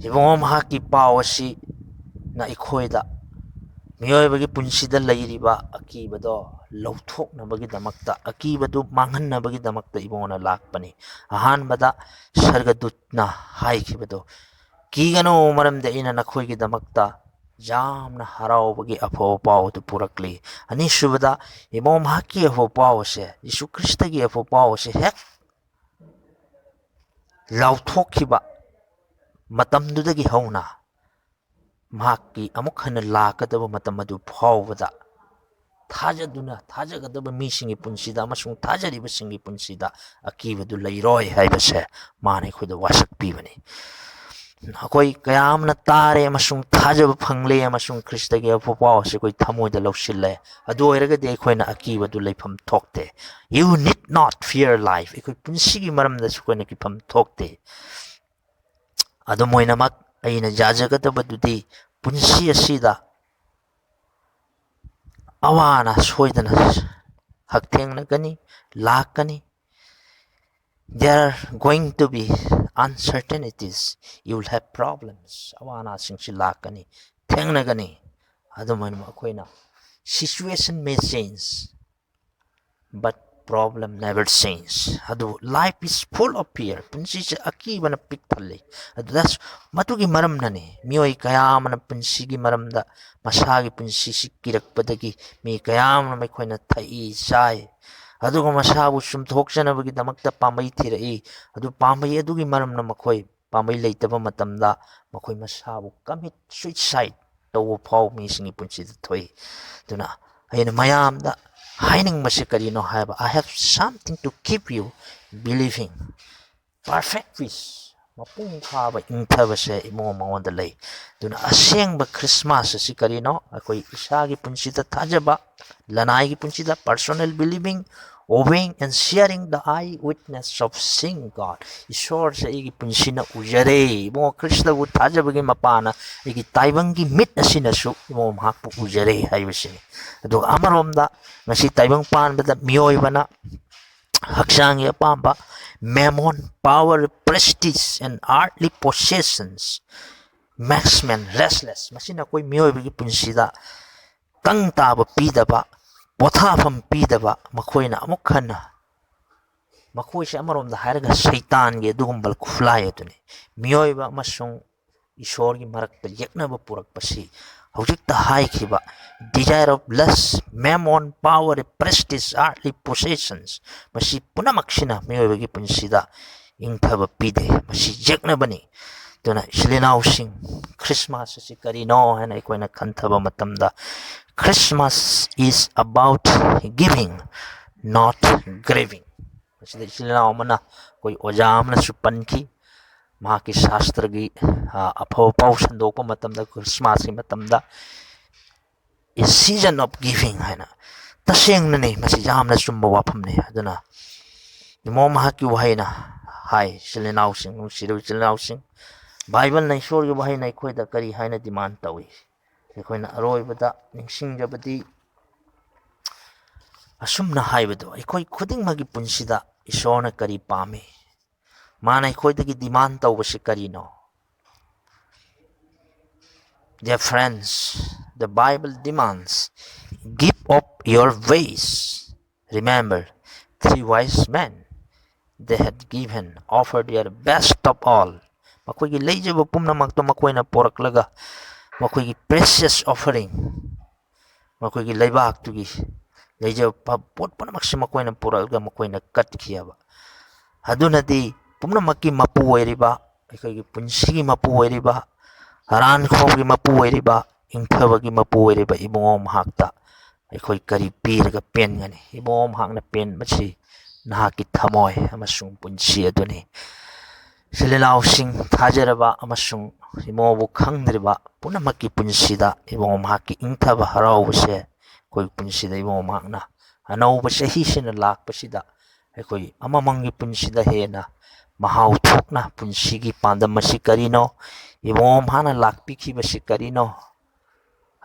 ꯏꯕꯨꯡꯉꯣ ꯃꯍꯥꯛꯀꯤ ꯄꯥꯎ ꯑꯁꯤꯅ ꯑꯩꯈꯣꯏꯗ ꯃꯤꯑꯣꯏꯕꯒꯤ ꯄꯨꯟꯁꯤꯗ ꯂꯩꯔꯤꯕ ꯑꯀꯤꯕꯗꯣ ꯂꯧꯊꯣꯛꯅꯕꯒꯤꯗꯃꯛꯇ, ꯑꯀꯤꯕꯗꯨ ꯃꯥꯡꯍꯟꯅꯕꯒꯤꯗꯃꯛꯇ ꯏꯕꯨꯡꯉꯣꯅ ꯂꯥꯛꯄꯅꯤ꯫ ꯑꯍꯥꯟꯕꯗ ꯁꯔꯒꯗꯨꯠꯅ ꯍꯥꯏꯈꯤꯕꯗꯣ, "ꯀꯤꯒꯅꯨ, ꯃꯔꯝꯗꯤ ꯑꯩꯅ ꯅꯈꯣꯏꯒꯤꯗꯃꯛꯇ ꯌꯥꯝꯅ ꯍꯔꯥꯎꯕꯒꯤ ꯑꯐꯕ ꯄꯥꯎ ꯑꯗꯨ ꯄꯨꯔꯛꯂꯤ"꯫ ꯑꯅꯤꯁꯨꯕꯗ, ꯏꯕꯨꯡꯉꯣ ꯃꯍꯥꯛꯀꯤ ꯑꯐꯕ ꯄꯥꯎ ꯑꯁꯦ, ꯌꯤꯁꯨ ꯈ꯭ꯔꯤꯁꯇꯒꯤ ꯑꯐꯕ ꯄꯥꯎ ꯑꯁꯦ ꯍꯦꯛ ꯂꯥꯎꯊꯣꯛꯈꯤꯕ ꯃꯇꯝꯗꯨꯗꯒꯤ ꯍꯧꯅ ꯃꯍꯥꯛꯀꯤ ꯑꯃꯨꯛ ꯍꯟꯅ ꯂꯥꯛꯀꯗꯕ ꯃꯇꯝ ꯑꯗꯨ ꯐꯥꯎꯕꯗ ꯊꯥꯖꯗꯨꯅ, ꯊꯥꯖꯒꯗꯕ ꯃꯤꯁꯤꯡꯒꯤ ꯄꯨꯟꯁꯤꯗ ꯑꯃꯁꯨꯡ ꯊꯥꯖꯔꯤꯕꯁꯤꯡꯒꯤ ꯄꯨꯟꯁꯤꯗ ꯑꯀꯤꯕꯗꯨ ꯂꯩꯔꯣꯏ ꯍꯥꯏꯕꯁꯦ ꯃꯥꯅ ꯑꯩꯈꯣꯏꯗ ꯋꯥꯁꯛꯄꯤꯕꯅꯤ꯫ ꯑꯩꯈꯣꯏ ꯀꯌꯥ ꯑꯃꯅ ꯇꯥꯔꯦ ꯑꯃꯁꯨꯡ ꯊꯥꯖꯕ ꯐꯪꯂꯦ ꯑꯃꯁꯨꯡ ꯈ꯭ꯔꯤꯁꯇꯒꯤ ꯑꯐꯕ ꯄꯥꯎ ꯑꯁꯤ ꯑꯩꯈꯣꯏ ꯊꯃꯣꯏꯗ ꯂꯧꯁꯤꯜꯂꯦ꯫ ꯑꯗꯨ ꯑꯣꯏꯔꯒꯗꯤ ꯑꯩꯈꯣꯏꯅ ꯑꯀꯤꯕꯗꯨ ꯂꯩꯐꯝ ꯊꯣꯛꯇꯦ꯫ You need not fear life꯫ ꯑꯩꯈꯣꯏ ꯄꯨꯟꯁꯤꯒꯤ ꯃꯔꯝꯗꯁꯨ ꯑꯩꯈꯣꯏꯅ ꯀꯤꯐꯝ ꯊꯣꯛꯇꯦ꯫ ꯑꯗꯨꯝ ꯑꯣꯏꯅꯃꯛ, ꯑꯩꯅ ꯌꯥꯖꯒꯗꯕꯗꯨꯗꯤ ꯄꯨꯟꯁꯤ ꯑꯁꯤꯗ ꯑꯋꯥ ꯑꯅꯥ ꯁꯣꯏꯗꯅ ꯍꯛꯊꯦꯡꯅꯒꯅꯤ, ꯂꯥꯛꯀꯅꯤ꯫ There are going to be uncertainties, you will have problems꯫ ꯑꯋꯥ ꯑꯅꯥꯁꯤꯡꯁꯤ ꯂꯥꯛꯀꯅꯤ, ꯊꯦꯡꯅꯒꯅꯤ꯫ ꯑꯗꯨꯝ ꯑꯣꯏꯅꯃꯛ ꯑꯩꯈꯣꯏꯅ, situation may change, but problem never change꯫ ꯑꯗꯨꯕꯨ life is full of fear꯫ ꯄꯨꯟꯁꯤꯁꯦ ꯑꯀꯤꯕꯅ ꯄꯤꯛ ꯊꯜꯂꯤ꯫ ꯑꯗꯨꯗ ꯃꯗꯨꯒꯤ ꯃꯔꯝꯅꯅꯤ ꯃꯤꯑꯣꯏ ꯀꯌꯥ ꯑꯃꯅ ꯄꯨꯟꯁꯤꯒꯤ ꯃꯔꯝꯗ, ꯃꯁꯥꯒꯤ ꯄꯨꯟꯁꯤꯁꯤ ꯀꯤꯔꯛꯄꯗꯒꯤ ꯃꯤ ꯀꯌꯥ ꯑꯃꯅ ꯃꯈꯣꯏꯅ ꯊꯛꯏ ꯆꯥꯏ꯫ ꯑꯗꯨꯒ ꯃꯁꯥꯕꯨ ꯆꯨꯝꯊꯣꯛꯆꯅꯕꯒꯤꯗꯃꯛꯇ ꯄꯥꯝꯕꯩ ꯊꯤꯔꯛꯏ꯫ ꯑꯗꯨ ꯄꯥꯝꯕꯩ ꯑꯗꯨꯒꯤ ꯃꯔꯝꯅ ꯃꯈꯣꯏ ꯄꯥꯝꯕꯩ ꯂꯩꯇꯕ ꯃꯇꯝꯗ ꯃꯈꯣꯏ ꯃꯁꯥꯕꯨ commit suicide ꯇꯧꯕ ꯐꯥꯎ ꯃꯤꯁꯤꯡꯒꯤ ꯄꯨꯟꯁꯤꯗ ꯊꯣꯛꯏ꯫ ꯑꯗꯨꯅ ꯑꯩꯅ ꯃꯌꯥꯝꯗ ꯍꯥꯏꯅꯤꯡꯕꯁꯤ ꯀꯔꯤꯅꯣ ꯍꯥꯏꯕ, "I have something to keep you believing." Perfect peace, ꯃꯄꯨꯡ ꯐꯥꯕ ꯏꯪꯊꯕꯁꯦ ꯏꯕꯨꯡꯉꯣ ꯃꯉꯣꯟꯗ ꯂꯩ꯫ ꯑꯗꯨꯅ ꯑꯁꯦꯡꯕ ꯈ꯭ꯔꯤꯁꯃꯥꯁ ꯑꯁꯤ ꯀꯔꯤꯅꯣ? ꯑꯩꯈꯣꯏ ꯏꯁꯥꯒꯤ ꯄꯨꯟꯁꯤꯗ ꯊꯥꯖꯕ, ꯂꯅꯥꯏꯒꯤ ꯄꯨꯟꯁꯤꯗ, personal believing, obeying and sharing the eyewitness of seeing God. ꯏꯁꯣꯔꯁꯦ ꯑꯩꯒꯤ ꯄꯨꯟꯁꯤꯅ ꯎꯖꯔꯦ꯫ ꯏꯕꯨꯡꯉꯣ, ꯈ꯭ꯔꯤꯁꯇꯕꯨ ꯊꯥꯖꯕꯒꯤ ꯃꯄꯥꯅ ꯑꯩꯒꯤ ꯇꯥꯏꯕꯪꯒꯤ ꯃꯤꯠ ꯑꯁꯤꯅꯁꯨ ꯏꯕꯨꯡꯉꯣ ꯃꯍꯥꯛꯄꯨ ꯎꯖꯔꯦ ꯍꯥꯏꯕꯁꯤꯅꯤ꯫ ꯑꯗꯨꯒ ꯑꯃꯔꯣꯝꯗ ꯉꯁꯤ ꯇꯥꯏꯕꯪ ꯄꯥꯟꯕꯗ ꯃꯤꯑꯣꯏꯕꯅ ꯍꯛꯆꯥꯡꯒꯤ ꯑꯄꯥꯝꯕ, mammon, power, prestige and earthly possessions makes man restless. ꯃꯁꯤꯅ ꯑꯩꯈꯣꯏ ꯃꯤꯑꯣꯏꯕꯒꯤ ꯄꯨꯟꯁꯤꯗ ꯇꯪ ꯇꯥꯕ ꯄꯤꯗꯕ, ꯄꯣꯊꯥꯐꯝ ꯄꯤꯗꯕ, ꯃꯈꯣꯏꯅ ꯑꯃꯨꯛ ꯍꯟꯅ, ꯃꯈꯣꯏꯁꯦ ꯑꯃꯔꯣꯝꯗ ꯍꯥꯏꯔꯒ ꯁꯩꯇꯥꯟꯒꯤ ꯑꯗꯨꯒꯨꯝꯕ ꯈꯨꯠꯂꯥꯏ ꯑꯗꯨꯅꯤ꯫ ꯃꯤꯑꯣꯏꯕ ꯑꯃꯁꯨꯡ ꯏꯁꯣꯔꯒꯤ ꯃꯔꯛꯇ ꯌꯦꯛꯅꯕ ꯄꯨꯔꯛꯄꯁꯤ ꯍꯧꯖꯤꯛꯇ ꯍꯥꯏꯈꯤꯕ desire of lust, mammon, power, prestige, earthly possessions, ꯃꯁꯤ ꯄꯨꯝꯅꯃꯛꯁꯤꯅ ꯃꯤꯑꯣꯏꯕꯒꯤ ꯄꯨꯟꯁꯤꯗ ꯏꯪꯊꯕ ꯄꯤꯗꯦ, ꯃꯁꯤ ꯌꯦꯛꯅꯕꯅꯤ꯫ ꯑꯗꯨꯅ ꯏꯆꯤꯜ ꯏꯅꯥꯎꯁꯤꯡ, ꯈ꯭ꯔꯤꯁꯃꯥꯁ ꯑꯁꯤ ꯀꯔꯤꯅꯣ ꯍꯥꯏꯅ ꯑꯩꯈꯣꯏꯅ ꯈꯟꯊꯕ ꯃꯇꯝꯗ, Christmas is about giving, not grieving. ꯃꯁꯤꯗ ꯏꯆꯤꯜ ꯏꯅꯥꯎ ꯑꯃꯅ, ꯑꯩꯈꯣꯏ ꯑꯣꯖꯥ ꯑꯃꯅꯁꯨ ꯄꯟꯈꯤ, ꯃꯍꯥꯛꯀꯤ ꯁꯥꯁꯇ꯭ꯔꯒꯤ, ꯑ, ꯑꯐꯕ ꯄꯥꯎ ꯁꯟꯗꯣꯛꯄ ꯃꯇꯝꯗ, ꯈ꯭ꯔꯤꯁꯃꯥꯁꯀꯤ ꯃꯇꯝꯗ "A season of giving" ꯍꯥꯏꯅ꯫ ꯇꯁꯦꯡꯅꯅꯤ, ꯃꯁꯤ ꯌꯥꯝꯅ ꯆꯨꯝꯕ ꯋꯥꯐꯝꯅꯤ꯫ ꯑꯗꯨꯅ ꯏꯃꯣꯝ ꯃꯍꯥꯛꯀꯤ ꯋꯥꯍꯩꯅ ꯍꯥꯏ, ꯏꯆꯤꯜ ꯏꯅꯥꯎꯁꯤꯡ, ꯅꯨꯡꯁꯤꯔꯕ ꯏꯆꯤꯜ ꯏꯅꯥꯎꯁꯤꯡ, ꯕꯥꯏꯕꯜꯅ, ꯏꯁꯣꯔꯒꯤ ꯋꯥꯍꯩꯅ ꯑꯩꯈꯣꯏꯗ ꯀꯔꯤ ꯍꯥꯏꯅ demand ꯇꯧꯏ? ꯑꯩꯈꯣꯏꯅ ꯑꯔꯣꯏꯕꯗ ꯅꯤꯡꯁꯤꯡꯖꯕꯗꯤ ꯑꯁꯨꯝꯅ ꯍꯥꯏꯕꯗꯣ, ꯑꯩꯈꯣꯏ ꯈꯨꯗꯤꯡꯃꯛꯀꯤ ꯄꯨꯟꯁꯤꯗ ꯏꯁꯣꯔꯅ ꯀꯔꯤ ꯄꯥꯝꯃꯤ? ꯃꯥꯅ ꯑꯩꯈꯣꯏꯗꯒꯤ demand ꯇꯧꯕꯁꯤ ꯀꯔꯤꯅꯣ? Dear friends, the Bible demands, "Give up your waste." Remember, three wise men, they had given, offered their best of all. ꯃꯈꯣꯏꯒꯤ ꯂꯩꯖꯕ ꯄꯨꯝꯅꯃꯛꯇꯣ ꯃꯈꯣꯏꯅ ꯄꯣꯔꯛꯂꯒ, ꯃꯈꯣꯏꯒꯤ precious offering, ꯃꯈꯣꯏꯒꯤ ꯂꯩꯕꯥꯛꯇꯨꯒꯤ ꯂꯩꯖꯕ ꯄ-, ꯄꯣꯠ ꯄꯨꯝꯅꯃꯛꯁꯤ ꯃꯈꯣꯏꯅ ꯄꯨꯔꯛꯂꯒ ꯃꯈꯣꯏꯅ ꯀꯠꯈꯤꯑꯕ꯫ ꯑꯗꯨꯅꯗꯤ ꯄꯨꯝꯅꯃꯛꯀꯤ ꯃꯄꯨ ꯑꯣꯏꯔꯤꯕ, ꯑꯩꯈꯣꯏꯒꯤ ꯄꯨꯟꯁꯤꯒꯤ ꯃꯄꯨ ꯑꯣꯏꯔꯤꯕ, ꯑꯔꯥꯟꯈꯣꯝꯒꯤ ꯃꯄꯨ ꯑꯣꯏꯔꯤꯕ, ꯏꯪꯊꯕꯒꯤ ꯃꯄꯨ ꯑꯣꯏꯔꯤꯕ ꯏꯕꯨꯡꯉꯣ ꯃꯍꯥꯛꯇ ꯑꯩꯈꯣꯏ ꯀꯔꯤ ꯄꯤꯔꯒ ꯄꯦꯟꯒꯅꯤ? ꯏꯕꯨꯡꯉꯣ ꯃꯍꯥꯛꯅ ꯄꯦꯟꯕꯁꯤ ꯅꯍꯥꯛꯀꯤ ꯊꯃꯣꯏ ꯑꯃꯁꯨꯡ ꯄꯨꯟꯁꯤ ꯑꯗꯨꯅꯤ꯫ ꯏꯆꯤꯜ ꯏꯅꯥꯎꯁꯤꯡ, ꯊꯥꯖꯔꯕ ꯑꯃꯁꯨꯡ ꯏꯕꯨꯡꯉꯣꯕꯨ ꯈꯪꯗ꯭ꯔꯤꯕ ꯄꯨꯝꯅꯃꯛꯀꯤ ꯄꯨꯟꯁꯤꯗ ꯏꯕꯨꯡꯉꯣ ꯃꯍꯥꯛꯀꯤ ꯏꯪꯊꯕ ꯍꯔꯥꯎꯕꯁꯦ ꯑꯩꯈꯣꯏ ꯄꯨꯟꯁꯤꯗ ꯏꯕꯨꯡꯉꯣ ꯃꯍꯥꯛꯅ ꯑꯅꯧꯕ ꯆꯍꯤꯁꯤꯅ ꯂꯥꯛꯄꯁꯤꯗ ꯑꯩꯈꯣꯏ ꯑꯃꯃꯝꯒꯤ ꯄꯨꯟꯁꯤꯗ ꯍꯦꯟꯅ ꯃꯍꯥꯎ ꯊꯣꯛꯅ ꯄꯨꯟꯁꯤꯒꯤ ꯄꯥꯟꯗꯝ ꯑꯁꯤ ꯀꯔꯤꯅꯣ, ꯏꯕꯨꯡꯉꯣ ꯃꯍꯥꯛꯅ ꯂꯥꯛꯄꯤꯈꯤꯕꯁꯤ ꯀꯔꯤꯅꯣ,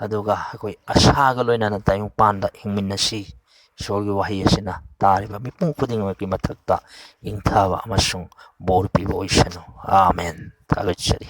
ꯑꯗꯨꯒ ꯑꯩꯈꯣꯏ ꯑꯁꯥꯒ ꯂꯣꯏꯅꯅ ꯇꯥꯏꯕꯪꯄꯥꯟꯗ ꯍꯤꯡꯃꯤꯟꯅꯁꯤ꯫ ꯏꯁꯣꯔꯒꯤ ꯋꯥꯍꯩ ꯑꯁꯤꯅ ꯇꯥꯔꯤꯕ ꯃꯤꯄꯨꯝ ꯈꯨꯗꯤꯡꯃꯛꯀꯤ ꯃꯊꯛꯇ ꯏꯪꯊꯕ ꯑꯃꯁꯨꯡ ꯕꯣꯔ ꯄꯤꯕ ꯑꯣꯏꯁꯅꯨ꯫ ꯑꯥꯃꯦꯟ꯫ ꯊꯥꯒꯠꯆꯔꯤ꯫